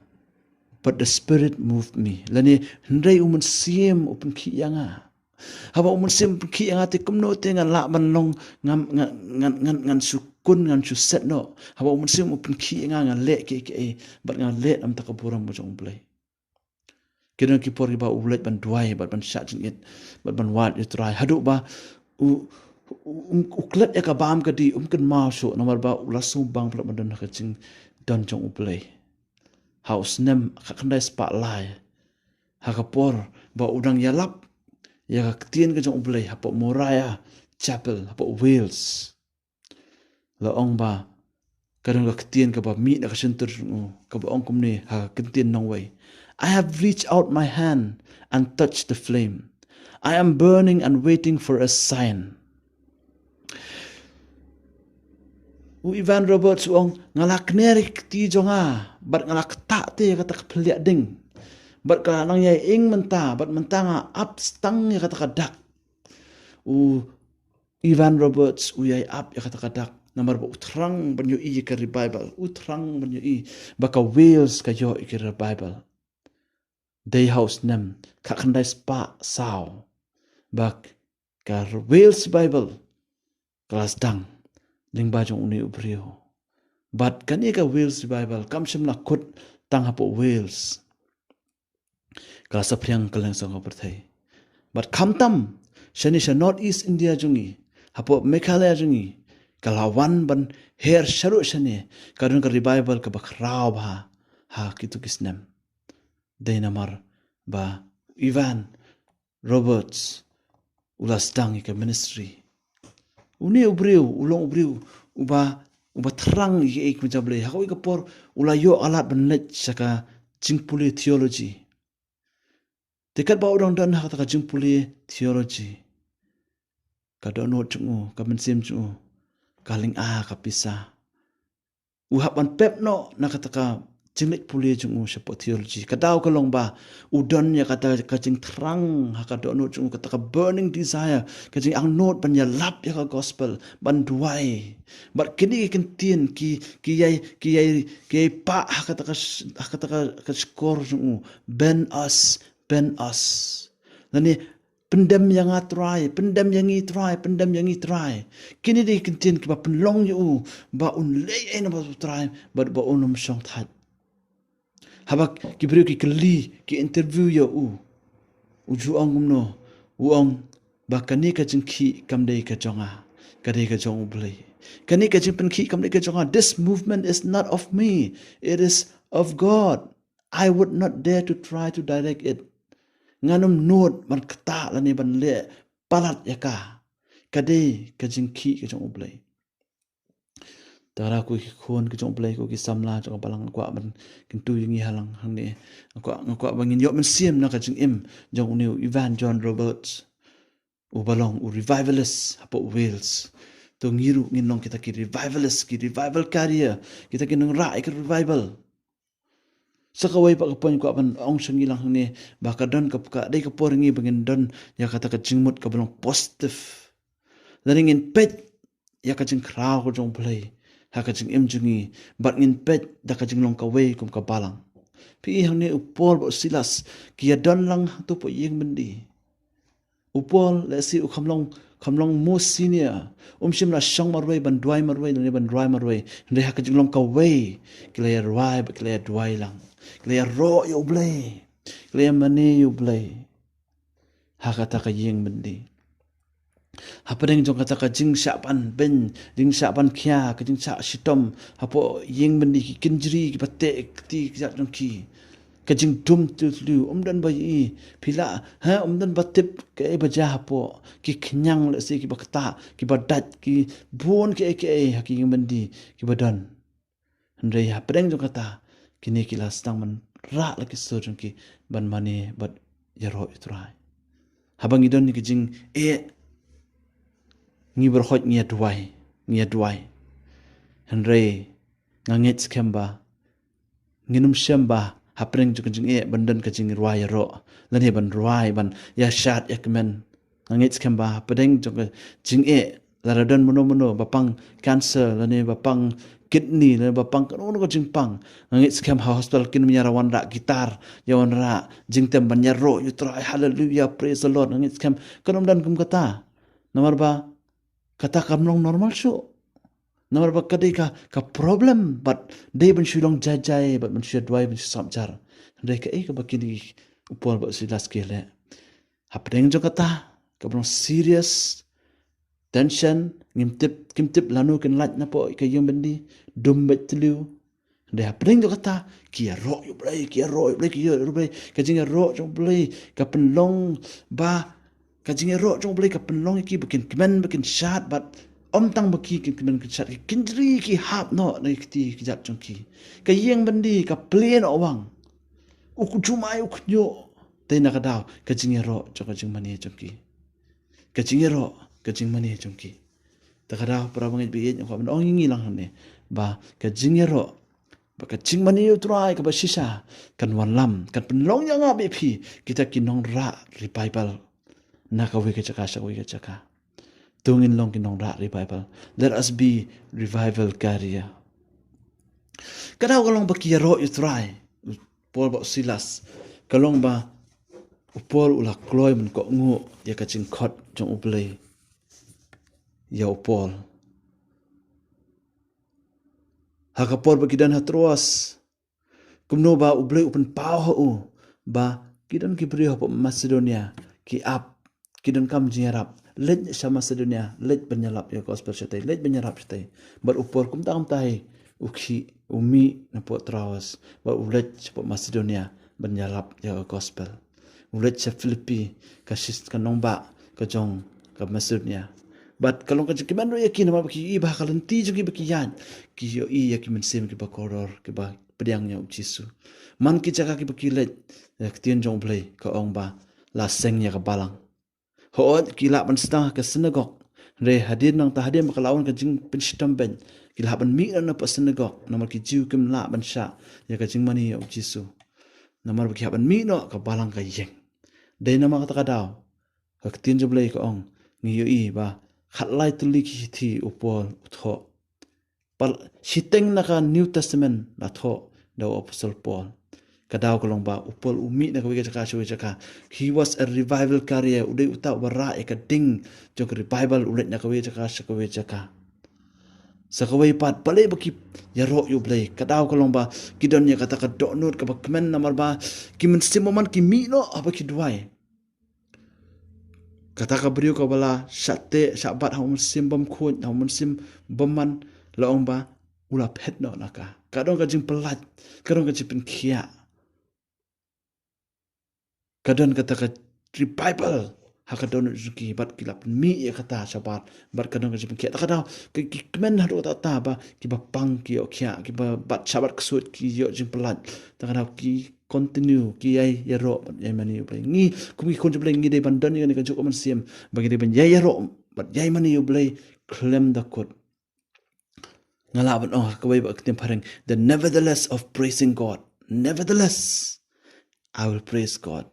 "But the Spirit moved me." Lane, "Hynrei u Mynsiem u pynkhih ïa nga." Haba u Mynsiem u pynkhih ïa nga te kumno te ngan lah ban long, ngan, ngan, ngan, ngan, ngan shu kun, ngan shu set noh? Haba u Mynsiem u pynkhih ïa nga, ngan leh kiei kiei bad ngan leh na bynta ka burom ka jong U Blei. Ki don ki por kiba u leit ban duwai bad ban shah jingit bad ban wad ïa U Trai haduh ba u, u, u, u klet ïa ka bam ka dih, um kynmaw shuh namar ba u la sngewbang palat ban don ha ka jingdon jong U Blei. Ha u snem khatkhyndai spah lai, ha ka por ba u dang ïalap ïa ka ktien ka jong U Blei hapoh Moriah Chapel hapoh Wales, la ong ba ka don ka ktien kaba mih na ka shyntur jong u, kaba ong kumne ha ka ktien nongwei, "I have reached out my hand and touched the flame. I am burning and waiting for a sign." U Evan Roberts u ong, "Nga la kner ïa ka kti jong nga bad nga la ktah te ïa kata ka phylliah ding. Bad ka la nang ïai ing mynta, bad mynta nga ap tang ïa kata ka dak." U Evan Roberts u ïai ap ïa kata ka dak. Namar ba u thrang ban ïohi ïa ka revival, u thrang ban ïohi ba ka Wales ka ïoh ïa ka revival. Dei ha u snem khatkhyndai spah saw ba ka Wales Revival ka la sdang lyngba jong une u briew. Bad kane ka Wales Revival kam shym la kut tang hapoh Wales, ka la saphriang kylleng sawdong ka pyrthei. Bad khamtam shane sha North East India jong ngi, hapoh Meghalaya jong ngi, ka la wan ban her shaduh shane, ka don ka revival kaba khraw bha ha kito ki snem. Dei namar ba Evan Roberts u la sdang ïa ka ministry. Une u briew u long u briew uba, uba thrang ïa ka jingim jong U Blei. Ha kawei ka por u la ïoh ka lad ban leit sha ka jingpule theology. Te katba u dang don ha kata ka jingpule theology, ka dohnud jong u, ka mynsiem jong u ka lynga, ka pisa. U hap ban pep noh na kata ka jingleit pule jong u shapoh theology. Ka daw ka long ba u don ïa kata ka jingthrang ha ka dohnud jong u, kata ka burning desire, ka jingangnud ban ïalap ïa ka gospel, ban duwai. Bad kine ki kyntien ki, ki ïai, ki ïai, ki ïai pah ha kata ka sh-, ha kata ka, ka shkor jong u. Bend us, bend us. Lane, pyndem ïa nga Trai, pyndem ïa ngi Trai, pyndem ïa ngi Trai. Kine dei ki kyntien kiba pynlong ïa u ba un leh ei na bynta U Trai bad ba un ym shong thait. Haba ki briew ki kylli, ki interview ïa u, u ju ong kumno? U ong ba kane ka jingkhih kam dei ka jong nga, ka dei ka jong U Blei. Kane ka jingpynkhih kam dei ka jong nga. This movement is not of me, it is of God. I would not dare to try to direct it. Ngan ym nud ban ktah lane ban leh palat ïa ka. Ka dei ka jingkhih ka jong U Blei. Te lada ko ki khun ka jong U Blei, ko ki samla jong ka balang, nga kwah ban kyntu ïa ngi ha lang hangne. Nga kwah, nga kwah ba ngin ïoh mynsiem na ka jingim jong une u Evan John Roberts, uba long u revivalist hapoh Wales. To ngi ruh ngin long kita ki revivalist, ki revival carrier, kita ki nongrah ïa ka revival. Sa kawei pat ka point kwah ban ong sha ngi lang hangne, ba ka don ka, ka dei ka por ngi ba ngin don ïa kata ka jingmut kaba long positive. Lane ngin peit ïa ka jingkhraw ka jong U Blei ha ka jingim jong ngi, bad ngin peit da ka jinglong kawei kum ka balang. Phi i hangne u Paul bad u Silas ki ïa don lang hato hapoh ïing byndi. U Paul lehse u kham long, kham long most senior. Um shym la shong marwei ban duwai marwei lane ban rwai marwei. Hynrei ha ka jinglong kawei ki la ïa rwai bad ki la ïa duwai lang. Ki la ïaroh ïa U Blei, ki la ïa mane ïa U Blei ha kata ka ïing byndi. Hapdeng jong kata ka jingshah ban beiñ, jingshah ban khia, ka jingshah shitom hapoh ïing byndi, ki kynjri kiba teh kti kjat jong ki, ka jingdum tylli tylli, ym don ba ïohi. Phi lah, ha, ym don ba tip kaei ba jia hapoh. Ki khñiang lehse kiba ktah, kiba dait, ki bun kiei kiei ha ki ïing byndi kiba don. Hynrei hapdeng jong kata, kine ki la sdang ban rah la ki sur jong ki ban mane bad ïaroh ïa U Trai. Haba ngi don ïa ka jingeh, ngi baroh ngi ïa duwai, ngi ïa duwai. Hynrei nga ngeit skhem ba ngin ym shem ba hapdeng jong ka jingeh ban don ka jingrwai ïaroh lane ban rwai ban ïa shad ïa kmen. Nga ngeit skhem ba hapdeng jong ka jingeh, lada don mano mano ba pang cancer lane ba pang kidney lane ba pang kano kano ka jingpang, nga ngeit skhem ha hospital kin ym ïa wanrah guitar, ïa wanrah jingtem ban ïaroh ïa U Trai, hallelujah, praise the Lord. Nga ngeit skhem kan ym don kum kata. Namar ba kata kam long normal shuh. Namar ba ka dei ka, ka problem bad dei ban shu long jai jai bad ban shu duwai ban shu sngap jar. Hynrei kaei kaba kine u Paul bad u Silas ki leh? Hapdeng jong kata kaba long serious tension, ngim tip, kim tip lano kin lait napoh ka ïing byndi, dum beit tliw. Hynrei hapdeng jong kata ki ïaroh ïa U Blei, ki ïaroh ïa U Blei, ki ïaroh ïa U Blei. Ka jingïaroh jong U Blei ka pynlong ba, ka jingïaroh jong U Blei ka pynlong ïa ki ba kin kmen ba kin shad bad ym tang ba ki kin kmen kin shad, ki kynjri ki hap noh na ki kti ki jait jong ki. Ka ïing byndi ka plie noh wang. U jumai u khñiuh. Te na ka daw ka jingïaroh jong ka jingmane jong ki. Ka jingïaroh ka jingmane jong ki. Te ka daw para bangeit ba ïeit, nga kwah ban ong ïa ngi lang hangne ba ka jingïaroh bad ka jingmane ïa U Trai kaba shisha kan wanlam, kan pynlong ïa nga bad phi kita ki nongrah revival na kawei ka jaka sha kawei ka jaka. To ngin long ki nongrah revival. Let us be revival carrier. Ka daw ka long ba ki ïaroh ïa u Trai, u Paul bad u Silas. Ka long ba u Paul u la kloi ban kohnguh ïa ka jingkhot jong U Blei ïa u Paul. Ha ka por ba ki don ha Troas, kumno ba U Blei u pynpaw ha u ba ki don ki briew hapoh Macedonia ki ap, ki donkam jingïarap. Leit sha Macedonia, leit ban ïalap ïa ka gospel shatei, leit ban ïarap shatei. Bad u Paul kumta kumta hi u khie, u mih napoh Troas bad u leit shapoh Macedonia ban ïalap ïa ka gospel. U leit sha Philippi, ka shis, ka nongbah ka jong ka Macedonia. Bad ka long ka jingkmen ruh ïa ki namar ba ki ïohi ba ha ka lynti jong ki ba ki ïaid, ki ïohi ïa ki mynsiem kiba kordor, kiba pdiang ïa u Jisu. Man ki jaka kiba ki leit, ïa ka ktien jong U Blei ka ong ba la seng ïa ka balang. Hooid, ki lah ban sdang ha ka synagog. Hynrei hadien, nangta hadien ba ka la wan ka jingpynshitom beiñ, ki lah ban mih noh napoh synagog, namar ki Jiw kim lah ban shah ïa ka jingmane ïa u Jisu. Namar ba ki hap ban mih noh, ka balang ka ïeng. Dei namar kata ka daw, ka ktien jong U Blei ka ong, ngi ïohi ba khatlai tylli ki shithi u Paul u thoh. Pal-, shiteng na ka New Testament la thoh da u Apostle Paul. Ka daw ka long ba u Paul u mih na kawei ka jaka sha kawei ka jaka. He was a revival carrier. U dei uta uba rah ïa ka ding jong ka revival, u leit na kawei ka jaka sha kawei ka jaka. Sa kawei pat, balei ba ki ïaroh ïa U Blei? Ka daw ka long ba ki don ïa kata ka dohnud kaba kmen namar ba ki mynsiem bymman ki mih noh haba ki duwai. Kata ka briew kaba la shah teh shah bat ha u mynsiem bymkhuid, ha u mynsiem bymman, la ong ba u la phet noh na ka. Ka don ka jingpyllait, ka don ka jingpynkhiah. Ka don kata ka revival ha ka dohnud jong ki, bad ki la pynmih ïa kata shabar, bad ka don ka jingpynkhiah. Ta ka daw, ki, ki kmen haduh katta katta ba kiba pang ki ïoh khiah, kiba bat shah bat ksuid ki ïoh jingpyllait. Ta ka daw ki continue, ki ïai ïaroh bad ïai mane ïa U Blei. Ngi kum ki khun jong U Blei ngi dei ban don ïa kane kajuh ka mynsiem ba ngi dei ban ïai ïaroh bad ïai mane ïa U Blei khlem da kut. Nga lah ban ong ha kawei ba ka ktien phareng, the nevertheless of praising God. Nevertheless, I will praise God.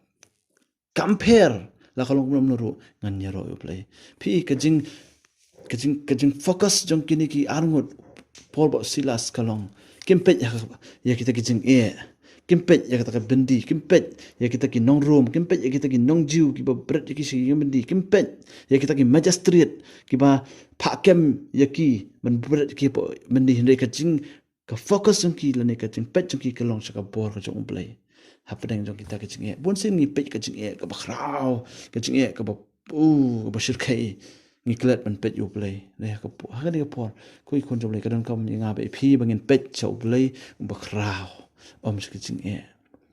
Kam pher, la ka long kumno kumno ruh, ngan ïaroh ïa U Blei. Phi, ka jing, ka jing, ka jingfocus jong kine ki arngut, Paul bad Silas, ka long, kim peit ïa ka, ïa kita ki jingeh. Kim peit ïa kita ki byndi, kim peit ïa kita ki nong Rom, kim peit ïa kita ki nong Jiw kiba bret ïa ki sha ïing byndi, kim peit ïa kita ki magistrate kiba phah kem ïa ki ban bret ïa ki hapoh byndi. Hynrei ka jing, ka focus jong ki lane ka jingpeit jong ki ka long sha ka bor ka jong U Blei. Hapdeng jong kita ki jingeh, bun sien ngi peit ka jingeh kaba khraw, ka jingeh kaba, uh, kaba shyrkhei, ngi klet ban peit ïa U Blei. Hynrei ha ka por, ha kane ka por, ko ki khun jong U Blei, ka donkam ïa nga bad ïa phi ba ngin peit sha U Blei uba khraw, ym sha ki jingeh.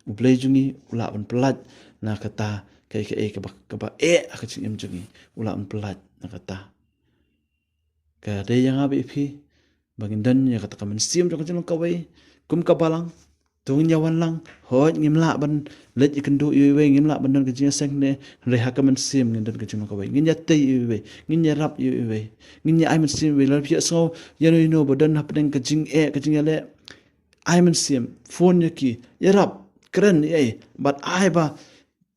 U Blei jong ngi u lah ban pyllait na kata kaei kaei kaba, kaba eh ha ka jingim jong ngi. U lah ban pyllait na kata. Ka dei ïa nga bad ïa phi ba ngin don ïa kata ka mynsiem jong ka jinglong kawei kum ka balang. To ngin ïa wan lang, hooid, ngim lah ban leit ïakynduh ïa uwei, ngim lah ban don ka jingïaseng ne, hynrei ha ka mynsiem ngin don ka jinglong kawei. Ngin ïatei ïa uwei, ngin ïarap ïa uwei, ngin ïa ai mynsiem ïa uwei. Lada phi ïohsngew ïano ïano ba don hapdeng ka jingeh, ka jingïaleh, ai mynsiem, phone ïa ki, ïarap, kren ïa ki, bad ai ba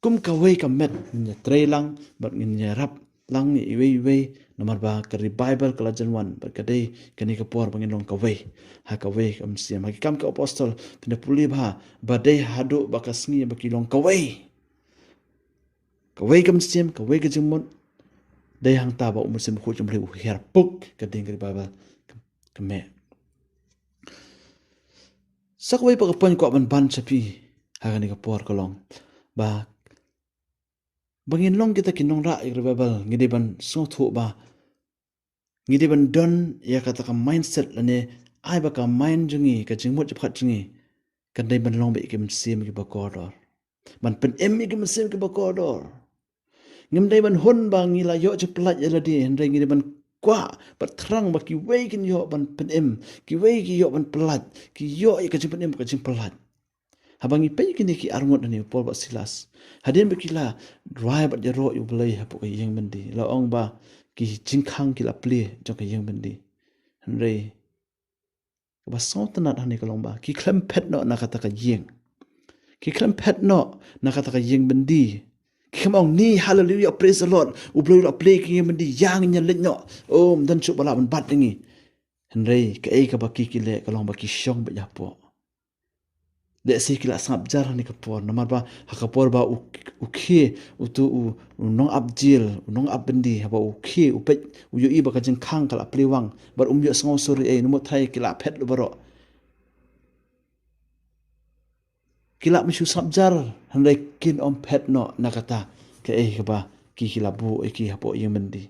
kum kawei ka met ngin ïatrei lang bad ngin ïarap lang ïa iwei ïa iwei, namar ba ka revival ka la jan wan, bad ka dei kane ka por ba ngin long kawei ha kawei ka mynsiem. Ha Ki Kam ki Apostol phin da pule bha ba dei haduh ba ka sngi ba ki long kawei, kawei ka mynsiem, kawei ka jingmut. Dei hangta ba U Mynsiem Bakhuid jong U Blei u hiar puk ka ding ka revival ka, ka meh. Sa kawei pat ka point kwah ban ban sha phi ha kane ka por ka long ba, ba ngin long kita ki nongrah ïa ka revival, ngi dei ban sngewthuh ba ngi dei ban don ïa kata ka mindset lane ai ba ka mind jong ngi, ka jingmut jingpyrkhat jong ngi, kan dei ban long beit ïa ki mynsiem kiba kordor, ban pynim ïa ki mynsiem kiba kordor. Ngim dei ban hun ba ngi la ïoh jingpyllait ïa lade, hynrei ngi dei ban kwah bad thrang ba kiwei kin ïoh ban pynim, kiwei ki ïoh ban pyllait, ki ïoh ïa ka jingpynim, ka jingpyllait. Haba ngi peit ïa kine ki arngut hangne, u Paul bad Silas, hadien ba ki la rwai bad ïaroh ïa U Blei hapoh ka ïing byndi, la ong ba ki jingkhang ki la plie jong ka ïing byndi. Hynrei kaba sngewtynnat hangne ka long ba ki khlem phet noh na kata ka ïing. Ki khlem phet noh na kata ka ïing byndi. Ki Kim ong ni, haleluya, praise the Lord. U Blei u la plie ki ïing byndi, ïa ngi ïa leit noh. Ym don shuh ba lah ban bat ïa ngi. Hynrei kaei kaba ki ki leh ka long ba ki shong beit hapoh. Lehse ki la sngap jar ha kane ka por, namar ba ha ka por ba u, u khie, utu u, u nong ap jel, u nong ap byndi, haba u khie, u peit, u ïohi ba ka jingkhang ka la plie wang, bad um ïohsngew shuh ei, namar Trai ki la phet baroh. Ki la mynshu sngap jar, hynrei kin ym phet noh na kata kaei kaba ki ki la buh ïa ki hapoh ïing byndi.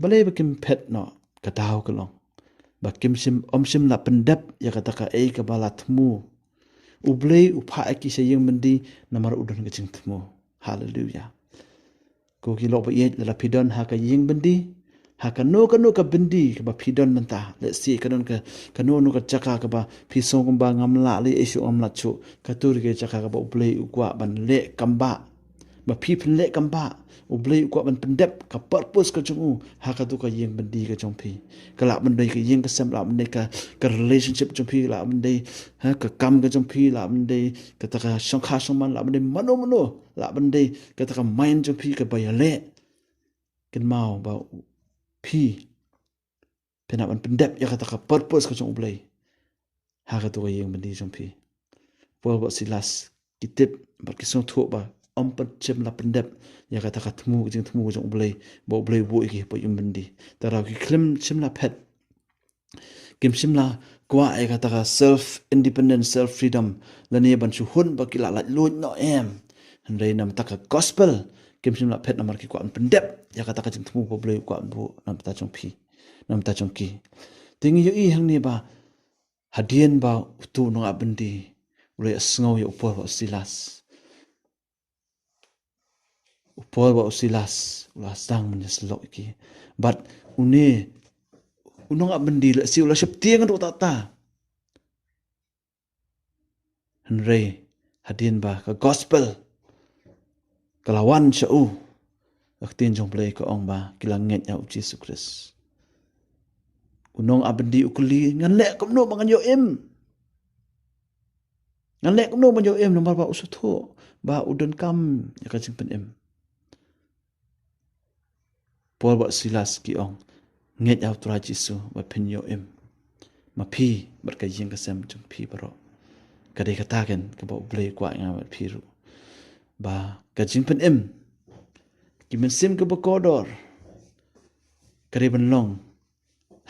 Balei ba kim phet noh? Ka daw ka long ba kim shym, ym shym la pyndep ïa kata kaei kaba la thmu. U Blei u phah ïa ki sha ïing byndi namar u don ka jingthmu. Haleluya. Ko ki lok ba ïeit, lada phi don ha ka ïing byndi, ha kano kano ka byndi kaba phi don mynta, lehse ka don ka, kano kano ka jaka kaba phi sngew kumba ngam lah leh shuh, ngam lah shuh, kato ruh ka jaka kaba U Blei u kwah ban leh kam bah. Ba phi phin leh kam bah, U Blei u kwah ban pyndep ka purpose ka jong u ha kato ka ïing byndi ka jong phi. Ka lah ban dei ka ïing ka sem, lah ban dei ka, ka relationship jong phi, lah ban dei, ha, ka kam ka jong phi, lah ban dei kata ka shongkha shongman, lah ban dei mano mano, lah ban dei kata ka mind jong phi kaba ïaleh. Kynmaw ba u, phi phin hap ban pyndep ïa kata ka purpose ka jong U Blei ha kato ka ïing byndi jong phi. Paul bad Silas ki tip bad ki sngewthuh ba ym pat shym la pyndep ïa kata ka thmu, ka jingthmu ka jong U Blei, ba U Blei u buh ïa ki hapoh ïing byndi. Te lada ki khlem shym la phet, kim shym la kwah ïa kata ka self independence, self freedom, lane ban shu hun ba ki la laitluid noh em. Hynrei namar kata ka gospel, kim shym la phet namar ki kwah ban pyndep ïa kata ka jingthmu ba U Blei u kwah ban buh namar kata jong phi, namar kata jong ki. Te ngi ïohi hangne ba hadien ba utu u nong ap byndi u la ïohsngew ïa u Paul bad u Silas, u Paul bad u Silas u la sdang ban ïasyllok ïa ki. Bad une u nong ap byndi lehse u la sheptieng ruh ta ta. Hynrei hadien ba ka gospel ka la wan sha u, ka ktien jong U Blei ka ong ba ki la ngeit ïa U Jisu Khrist. U nong ap byndi u kylli, ngan leh kumno ba ngan ïoh im? Ngan leh kumno ba ngan ïoh im, namar ba u sngewthuh ba u donkam ïa ka jingpynim. Paul bad Silas ki ong, ngeit ïa U Trai Jisu ba phin ïoh im, ma phi bad ka ïing ka sem jong phi baroh. Ka dei kata keiñ kaba U Blei u kwah ïa nga bad phi ruh, ba ka jingpynim, ki mynsiem kiba kordor, ka dei ban long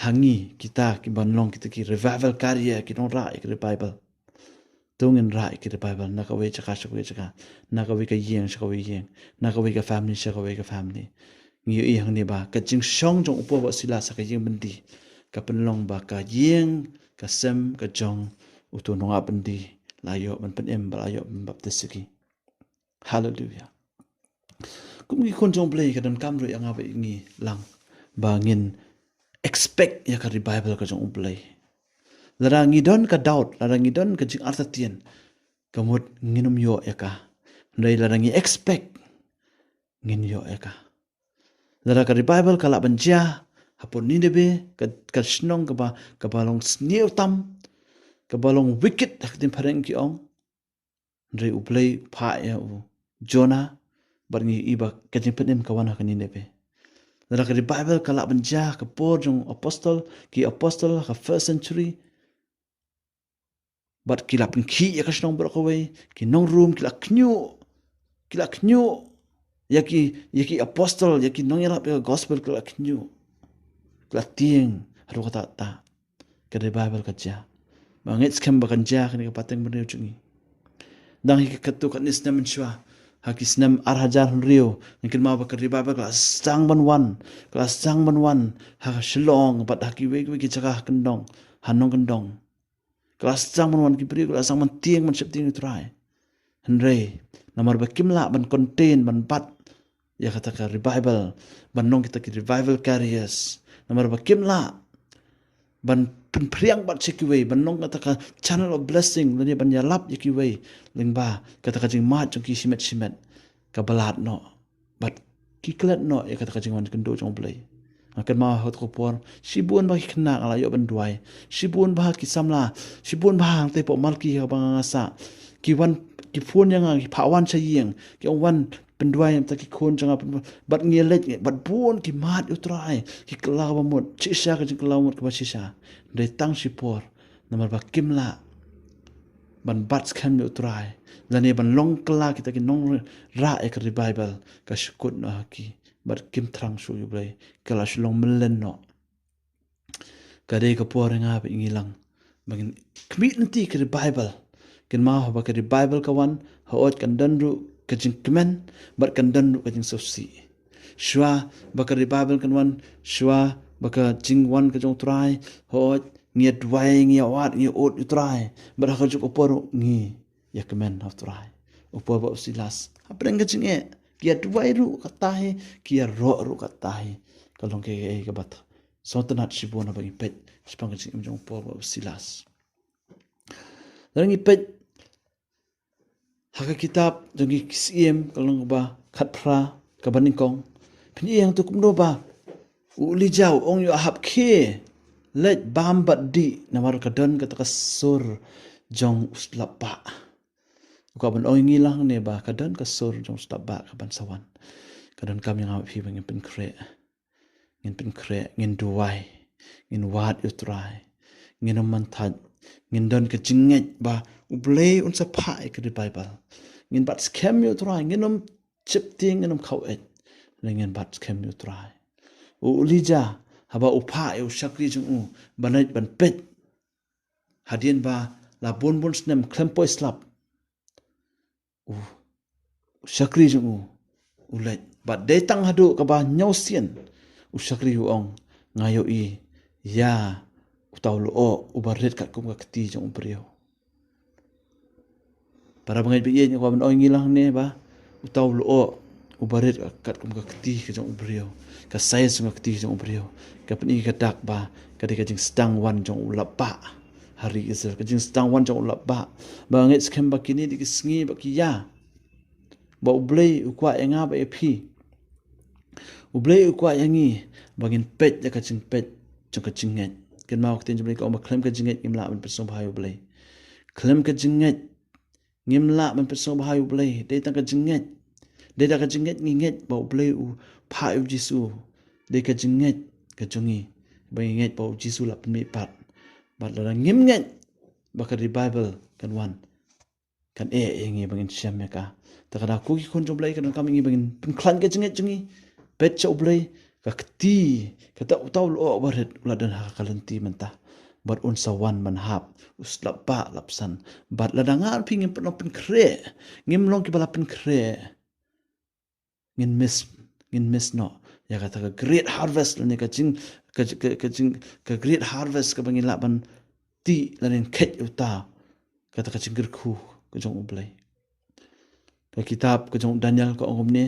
ha ngi kita kiban long kita ki revival carrier, ki nongrah ïa ki revival. To ngin rah ïa ki revival na kawei jaka sha kawei jaka, na kawei ka ïing sha kawei ïing, na kawei ka family sha kawei ka family. Ngi ïohi hangne ba ka jingshong jong u Paul bad u Silas ha ka ïing byndi ka pynlong ba ka ïing ka sem ka jong utu u nong ap byndi la ïoh ban pynim bad la ïoh ban baptis ïa ki. Haleluya. Kum ki khun jong U Blei, ka donkam ruh ïa nga bad ïa ngi lang ba ngin expect ïa ka revival ka jong U Blei. Lada ngi don ka doubt, lada ngi don ka jingartatien, ka mut ngin ym ïoh ïa ka. Hynrei lada ngi expect, ngin ïoh ïa ka. Lada ka revival ka lah ban jia hapoh Nineveh, ka, ka shnong kaba, kaba long sniew tam, kaba long wicked ha ka ktien phareng ki ong. Hynrei U Blei u phah ïa u Jonah, bad ngi ïohi ba ka jingpynim ka wan ha ka Nineveh. Lada ka revival ka lah ban jia ha ka por jong apostol, ki apostol ha ka first century, bad ki la pynkhih ïa ka shnong baroh kawei, ki nong Rom ki la khñiuh, ki la khñiuh ïa ki, ïa ki apostol, ïa ki nongïalap ïa ka gospel ki la khñiuh, ki la tieng haduh katta katta. Ka revival ka jia. Ba ngeit skhem ba kan jia ha kane ka pateng bynriew jong ngi. Dang hi katto katne snem mynshuwa, ha ki snem ar hajar hynriew, ngi kynmaw ba ka revival ka la sdang ban wan, ka la sdang ban wan ha ka Shillong bad ha kiwei kiwei ki jaka ha kyndong, ha nongkyndong. Ka la sdang ban wan, ki briew ka la sdang ban tieng, ban sheptieng ïa U Trai. Hynrei namar ba kim lah ban contain, ban bat ïa kata ka revival, ban long kita ki revival carriers, namar ba kim lah ban pynphriang bad sha kiwei, ban long kata ka channel of blessing, lane ban ïalap ïa kiwei, lyngba kata ka jingmad jong ki shimet shimet, ka ba lad noh. Bad ki klet noh ïa kata ka jingwan kynduh jong U Blei. Nga kynmaw ha kato ka por, shibun bha ki khynnah nga la ïoh ban duwai, shibun bha ki samla, shibun bha hangtei hapoh Malki ha kaba nga sah, ki wan, Ki phone ïa nga, ki phah wan sha ïing, ki ong wan pynduwai ïa kita ki khun jong nga, pynduwai. Bad ngi leit, ngi, bad bun ki mad ïa u Trai, ki kylla ba mut, shisha ka jingkylla ba mut kaba shisha. Dei tang shipor, namar ba kim lah ban bat skhem ïa u Trai, lane ban long kylla kita ki nongrah ïa ka revival, ka shu kut noh ha ki, bad kim thrang shuh ïa u Blei, ka la shu long mlien noh. Ka dei ka por ïa nga bad ïa ngi lang ba ngin khmih lynti ka revival. Kynmaw haba ka revival ka wan, hooid kan don ruh ka jingkmen, bad kan don ruh ka jingsngewsih. Shuwa ba ka revival kan wan, shuwa ba ka jingwan ka jong u Trai, hooid ngi ïa duwai, ngi ïa wad, ngi ïa ud ïa u Trai, bad ha kajuh ka por ruh ngi ïa kmen ha u Trai. U Paul bad u Silas, hapdeng ka jingeh, ki ïa duwai ruh katta hi, ki ïaroh ruh katta hi. Ka long kaei kaei kaba sngewtynnat shibun haba ngi peit shaphang ka jingim jong u Paul bad u Silas. Lada ngi peit ha ka kitab jong ki Syiem, ka lynnong kaba khatphra, kaba nyngkong, phin ïohi hangto kumno ba u Elijah u ong ïa u Ahab, khie, leit bam bad dih, namar ka don kata ka sur jong u slap bah. Ka ban ong ïa ngi lang ne ba ka don ka sur jong u slap bah ka ban sa wan. Ka donkam ïa nga bad phi ba ngin pynkhreh, ngin pynkhreh, ngin duwai, ngin wad ïa u Trai, ngin ym man thait, ngin don ka jingngeit ba u Blei un sa phah ïa ka revival. Ngin bat skhem ïa u Trai, ngin ym sheptieng, ngin ym khaw eit, lane ngin bat skhem ïa u Trai. U Elijah, haba u phah ïa u shakri jong u ban leit ban peit, hadien ba la bun bun snem khlem poi slap, u shakri jong u u leit. Bad dei tang haduh kaba hynñiew sien, u shakri u ong, nga ïohi ïa uta u lyoh uba rit katkum ka kti jong u briew. Para bangeit ba ïeit, nga kwah ban ong ïa ngi lang ne ba uta u lyoh uba rit katkum ka kti ka jong u briew, ka size jong ka kti ka jong u briew, ka pyni ka dak ba ka dei ka jingsdang wan jong u slap bah ha ri Israel, ka jingsdang wan jong u slap bah. Ba nga ngeit skhem ba kine dei ki sngi ba ki ïa, ba u Blei u kwah ïa nga bad ïa phi. U Blei u kwah ïa ngi ba ngin peit ïa ka jingpeit jong ka jingngeit. Kynmaw ka ktien jong u Blei ka ong ba khlem ka jingngeit ngim lah ban pynsngewbha ïa u Blei. Khlem ka jingngeit ngim lah ban pynsngewbha ïa u Blei. Dei tang ka jingngeit. Dei tang ka jingngeit ngi ngeit ba u Blei u phah ïa u Jisu. Dei ka jingngeit ka jong ngi ba ngi ngeit ba u Jisu la pynmihpat. Bad lada ngim ngeit ba ka revival kan wan, kan eh ïa ngi ba ngin shem ïa ka. Te ka daw, ko ki khun jong u Blei, ka donkam ïa ngi ba ngin pynkhlaiñ ka jingngeit jong ngi. Peit sha u Blei, ka kti, kata uta u lyoh uba rit u la don ha ka lynti mynta. Bad un sa wan ban hap, u slap bah la pynsan. Bad lada nga bad phi ngim pynlong pynkhreh, ngim long kiba la pynkhreh, ngin miss, ngin miss noh ïa kata ka great harvest lane ka jing, ka, ka, ka jing, ka great harvest kaba ngin lah ban tih lane kheit ïa uta, kata ka jingkyrkhu ka jong u Blei. Ka kitab ka jong u Daniel ka ong kumne.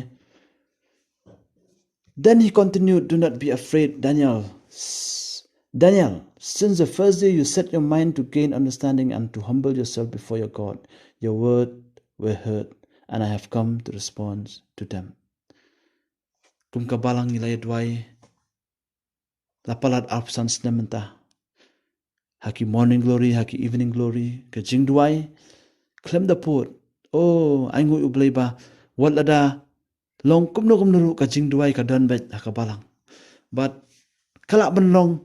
Then he continued, "Do not be afraid, Daniel. S-, Daniel, since the first day you set your mind to gain understanding and to humble yourself before your God, your word were heard, and I have come to respond to them." Kum ka balang ngi la ïa duwai la palat arphew san snem mynta. Ha ki morning glory, ha ki evening glory, ka jingduwai khlem da pud. Oh, ai nguh ïa u Blei ba wat lada long kumno kumno ruh, ka jingduwai ka don beit ha ka balang. Bad ka lah ban long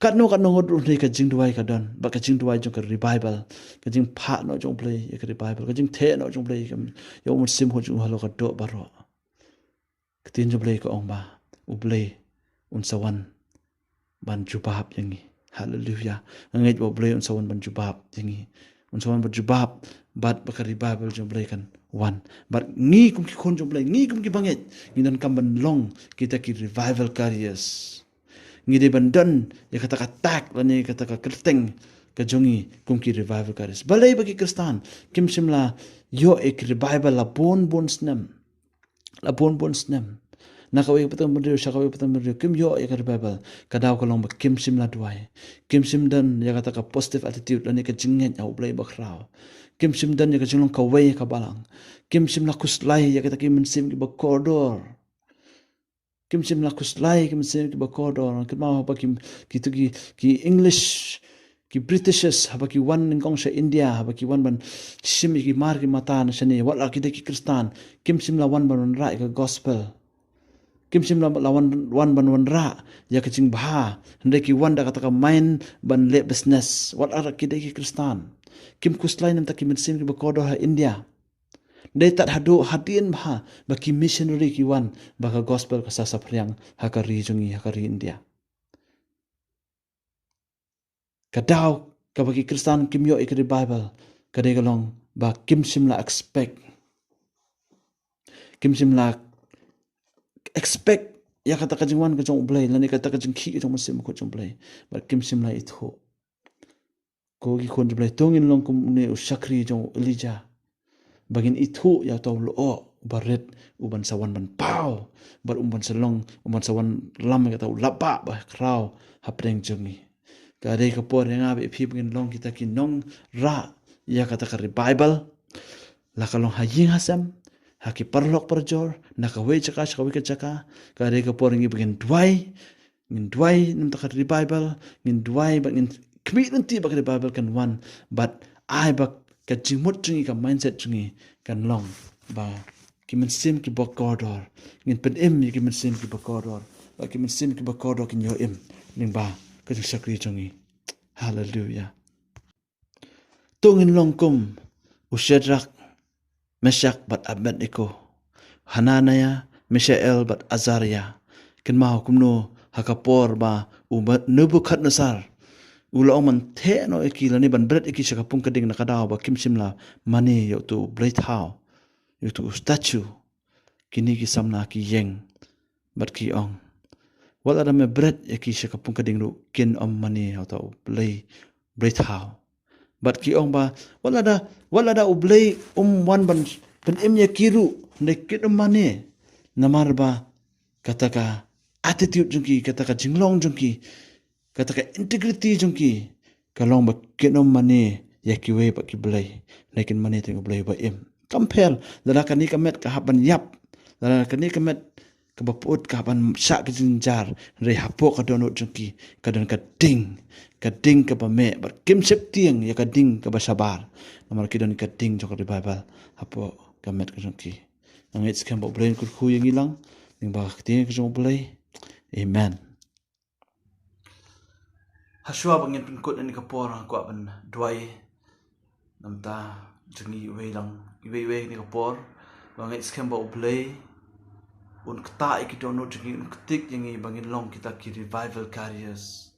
katno katno ngut ruh, ka jingduwai ka don. Bad ka jingduwai jong ka revival, ka jingphah noh jong u Blei ïa ka revival, ka jingtheh noh jong u Blei ïa u Mynsiem Bakhuid jong u halor ka doh baroh. Ka ktien jong u Blei ka ong ba u Blei un sa wan ban jubab ïa ngi. Haleluya. Nga ngeit ba u Blei un sa wan ban jubab ïa ngi. Un sa wan ban jubab, bad ba ka revival jong u Blei kan wan. Bad ngi kum ki khun jong u Blei, ngi kum ki bangeit, ngi donkam ban long kita ki revival carriers. Ngi dei ban don ïa kata ka tag lane kata ka kyrteng ka jong ngi kum ki revival carriers. Balei ba ki Khristan kim shym la ïoh ïa ki revival la bun bun snem? La bun bun snem, na kawei ka pateng bynriew sha kawei ka pateng bynriew, kim ïoh ïa ka revival. Ka daw ka long ba kim shym la duwai. Kim shym don ïa kata ka positive attitude lane ka jingngeit ha u Blei bakhraw. Kim shym don ïa ka jinglong kawei ha ka balang. Kim shym la khuslai ïa kita ki mynsiem kiba kordor. Kim shym la khuslai ki mynsiem kiba kordor. Kynmaw haba ki, kito ki, ki English, ki Britishers, haba ki wan nyngkong sha India, haba ki wan ban shim ïa ki mar ki mata na shane, wat la ki dei ki Khristan, kim shym la wan ban wanrah ïa ka gospel. Kim shym la, la wan, wan ban wanrah ïa ka jingbha, hynrei ki wan da kata ka mind ban leh business. Wat la ki dei ki Khristan. Kim khuslai namar ki mynsiem kiba kordor ha India. Dei tad haduh hadien bha ba ki missionary ki wan ba ka gospel ka sa saphriang ha ka ri jong ngi, ha ka ri India. Ka daw kaba ki Khristan kim ïoh ïa ka revival ka dei ka long ba kim shym la expect. Kim shym la expect ïa kata ka jingwan ka jong U Blei, lane kata ka jingkhih ka jong U Mynsiem Bakhuid jong U Blei. Bad kim shym la ithuh. Ko ki khun jong U Blei, to ngin long kum une u shakri jong u Elijah. Ba ngin ithuh ïa uta u lyoh uba rit, uban sa wan ban paw. Bad uban sa long, uban sa wanlam ïa kata u lapbah bakhraw hapdeng jong ngi. Ka dei ka por ïa nga bad ïa phi ba ngin long kita ki nongrah ïa kata ka revival. La ka long ha ïing ha sem, ha ki paralok parajor, na kawei jaka sha kawei ka jaka. Ka dei ka por ïa ngi ba ngin duwai, ngin duwai namar ka revival, ngin duwai bad ngin khmih lynti ba ka revival kan wan, bad ai ba ka jingmut jong ngi, ka mindset jong ngi kan long ba ki mynsiem kiba kordor, ngin pynim ïa ki mynsiem kiba kordor, ba ki mynsiem kiba kordor kin ïoh im lyngba ka jingshakri jong ngi. Haleluya. To ngin long kum u Shadrak, Meshak bad Abednego, Hananiah, Mishael bad Azaria. Kynmaw kumno ha ka por ba u Nebukhadnessar u la ong ban theh noh ïa ki lane ban bret ïa ki sha ka pung ka ding, na ka daw ba kim shym la mane ïa uto u blei thaw, ïa uto u statue. Kine ki samla ki ïeng bad ki ong, wat lada me bret ïa ki sha ka pung ka ding ruh kin ym mane ïa uta u blei, blei thaw. Bad ki ong ba wat lada, wat lada u Blei um wan ban pynim ïa ki ruh, hynrei kin ym mane. Namar ba kata ka attitude jong ki, kata ka jinglong jong ki, kata ka integrity jong ki ka long ba kin ym mane ïa kiwei pat ki blei, hynrei kin mane tang ïa u Blei ba im. Kam pher lada kane ka met ka hap ban ïap, lada kane ka met kaba pyut ka hap ban shah ka jingjynjar, hynrei hapoh ka dohnud jong ki ka don ka ding, ka ding kaba meh, bad kim sheptieng ïa ka ding kaba shabar. Namar ki don ka ding jong ka revival hapoh ka met ka jong ki. Nga ngeit skhem ba U Blei un kyrkhu ïa ngi lang lyngba ka ktien ka jong U Blei. Amen. Hashwa ba ngin pynkut ïa kane ka por, nga kwah ban duwai namar jong ngi iwei lang, iwei iwei ïa kane ka por. Ba nga ngeit skhem ba U Blei un ktah ïa ki dohnud jong ngi, un ktik ïa ngi ba ngin long kita ki revival carriers,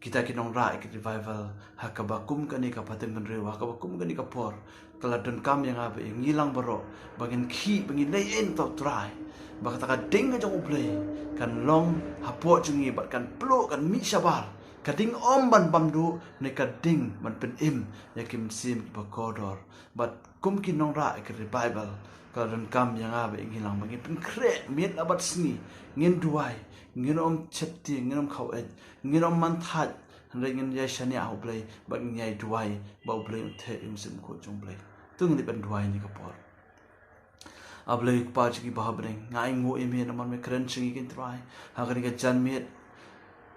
kita ki nongrah ïa ki revival ha kaba kum kane ka pateng bynriew, ha kaba kum kane ka por. Ka la donkam ïa nga bad ïa ngi lang baroh ba ngin khih, ba ngin leh ei ei na uta U Trai, ba kata ka ding ka jong U Blei kan long hapoh jong ngi bad kan pluh, kan mih shabar. Ka ding ym ban bam duh, ne ka ding ban pynim ïa ki mynsiem kiba kordor. Bad kum ki nongrah ïa ki revival, ka la donkam ïa nga bad ïa ngi lang ba ngin pynkhreh miet la bad sngi, ngin duwai, ngin ym sheptieng, ngin ym khaw-eit, ngin ym manthait, hynrei ngin ïai shaniah ha U Blei bad ngin ïai duwai ba U Blei un theh ïa U Mynsiem Bakhuid jong U Blei. To ngin leit ban duwai ïa kane ka por. A Blei Kpa jong ngi ba ha bneng, nga ainguh ïa me namar me kren sha ngi, ko Trai, ha kane ka janmiet.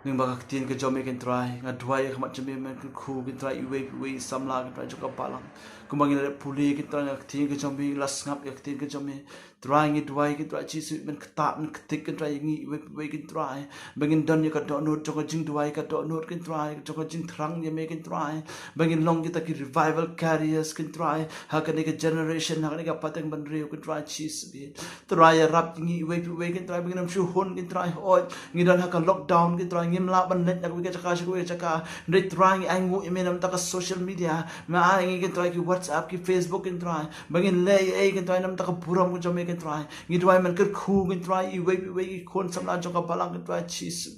Lyngba ka ktien ka jong me, ko Trai, nga duwai ha khmat jong me, men kyrkhu, ko Trai, iwei pa iwei i samla, ko Trai, jong ka balang. Kumba ngi la pule, ko Trai, na ka ktien ka jong me, la sngap ïa ka ktien ka jong me. Trai, ngi duwai, ko Trai Jisu, men ktah, men ktik, ko Trai, ïa ngi iwei pa iwei, ko Trai, ba ngin don ïa ka dohnud jong ka jingduwai, ka dohnud, ko Trai, jong ka jingthrang ïa me, ko Trai, ba ngin long kita ki revival carriers, ko Trai, ha kane ka generation, ha kane ka pateng bynriew, ko Trai Jisu. Trai, ïarap ïa ngi iwei pa iwei, ko Trai, ba ngin ym shu hun, ko Trai, hooid ngi don ha ka lockdown, ko Trai, ngim lah ban leit na kawei ka jaka sha kawei ka jaka. Hynrei Trai, ngi ainguh ïa me namar ka social media. Me ai ïa ngi, ko Trai, ki WhatsApp, ki Facebook, ko Trai, ba ngin leh ei ei, ko Trai, namar ka burom ka jong me, ko Trai. Ngi duwai men kyrkhu, ko Trai, iwei pa iwei ki khun samla jong ka balang, ko Trai Jisu.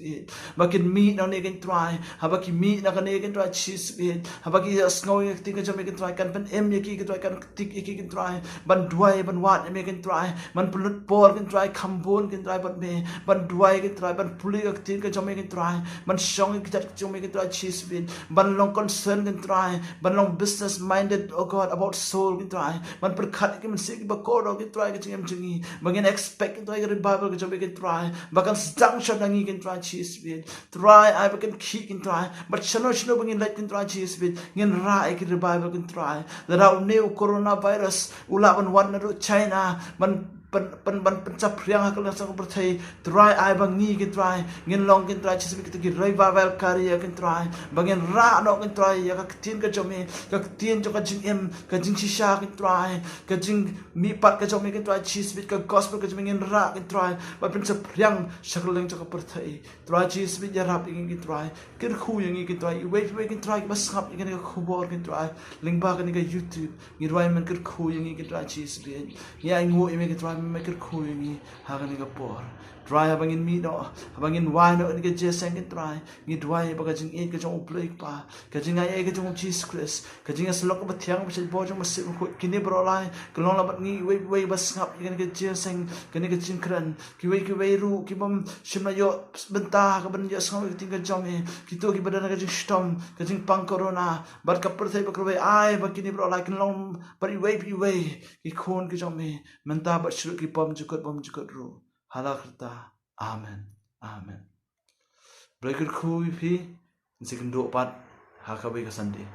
Ba kin mih nangne, ko Trai, haba ki mih na kane, ko Trai Jisu. Haba ki ïa sngew ïa ka ktien ka jong me, ko Trai, kan pynim ïa ki, ko Trai, kan ktik ïa ki, ko Trai, ban duwai, ban wad ïa me, ko Trai, ban pynlut por, ko Trai, kham bun, ko Trai, bad me, ban duwai, ko Trai, ban pule ïa ka ktien ka jong me, ko Trai, ban shong ïa ka kjat ka jong me, ko Trai Jisu. Ban long concern, ko Trai, ban long business minded, oh God, about soul, Kynrad Trai. Ban pyrkhat ïa ki mynsiem kiba kordor, Kynrad Trai, ka jingim jong ngi. Ba ngin expect, Kynrad Trai, ka revival ka jong me, Kynrad Trai. Ba kan sdang sha ngi, Kynrad Trai Jisu. Kynrad Trai, ai ba kan khih, Kynrad Trai. Bad shano shano ba ngin leit, Kynrad Trai Jisu. Ngin rah ïa ki revival, Kynrad Trai. Lada une u coronavirus u lah ban wan naduh China, ban pyn-, pyn-, ban pynsaphriang ha ka lyngsang ka pyrthei. Trai, ai ba ngi, Kynrad Trai, ngin long, Kynrad Trai Jisu, kita ki revival carrier, Kynrad Trai. Ba ngin rah noh, Kynrad Trai, ïa ka ktien ka jong me, ka ktien jong ka jingim, ka jingshisha, Kynrad Trai, ka jingmihpat ka jong me, Kynrad Trai Jisu, ka gospel ka jong me ngin rah, Kynrad Trai, ban pynsaphriang sha ka lyngsang ka pyrthei. Trai Jisu, ïarap ïa ngi, Kynrad Trai. Kyrkhu ïa ngi, Kynrad Trai. Iwei pa iwei, Kynrad Trai, kiba sngap ïa kane ka khubor, Kynrad Trai, lyngba kane ka YouTube. Ngi duwai men kyrkhu ïa ngi, Kynrad Jisu. Ngi ainguh ïa me, Kynrad Trai, men kyrkhu ïa ngi ha kane ka por. Trai, haba ngin mih noh, haba ngin wai noh ïa kane ka jingïaseng, Kynrad Trai, ngi duwai ba ka jingïeit ka jong U Blei Kpa, ka jingaiei ka jong U Jisu Khrist, ka jingïasyllok kaba thiang ba shait bor jong U Mynsiem Bakhuid, kine baroh lai kin long lang bad ngi, iwei pa iwei ba sngap ïa kane ka jingïaseng, kane ka jingkren. Kiwei kiwei ruh ki bym shym la ïoh bynta ha kaban ïohsngew ïa ka ktien ka jong me, kito kiba don ha ka jingshitom, ka jingpang corona, bad ka pyrthei ba kyrwai, ai ba kine baroh lai kin long bad iwei pa iwei ki khun ki jong me mynta bad sha ruh ki bymjukut bymjukut ruh. Ha la ka rta. Amen. Amen. Blei kyrkhu ïa phi. Ngin sa ïakynduh pat ha kawei ka Sunday.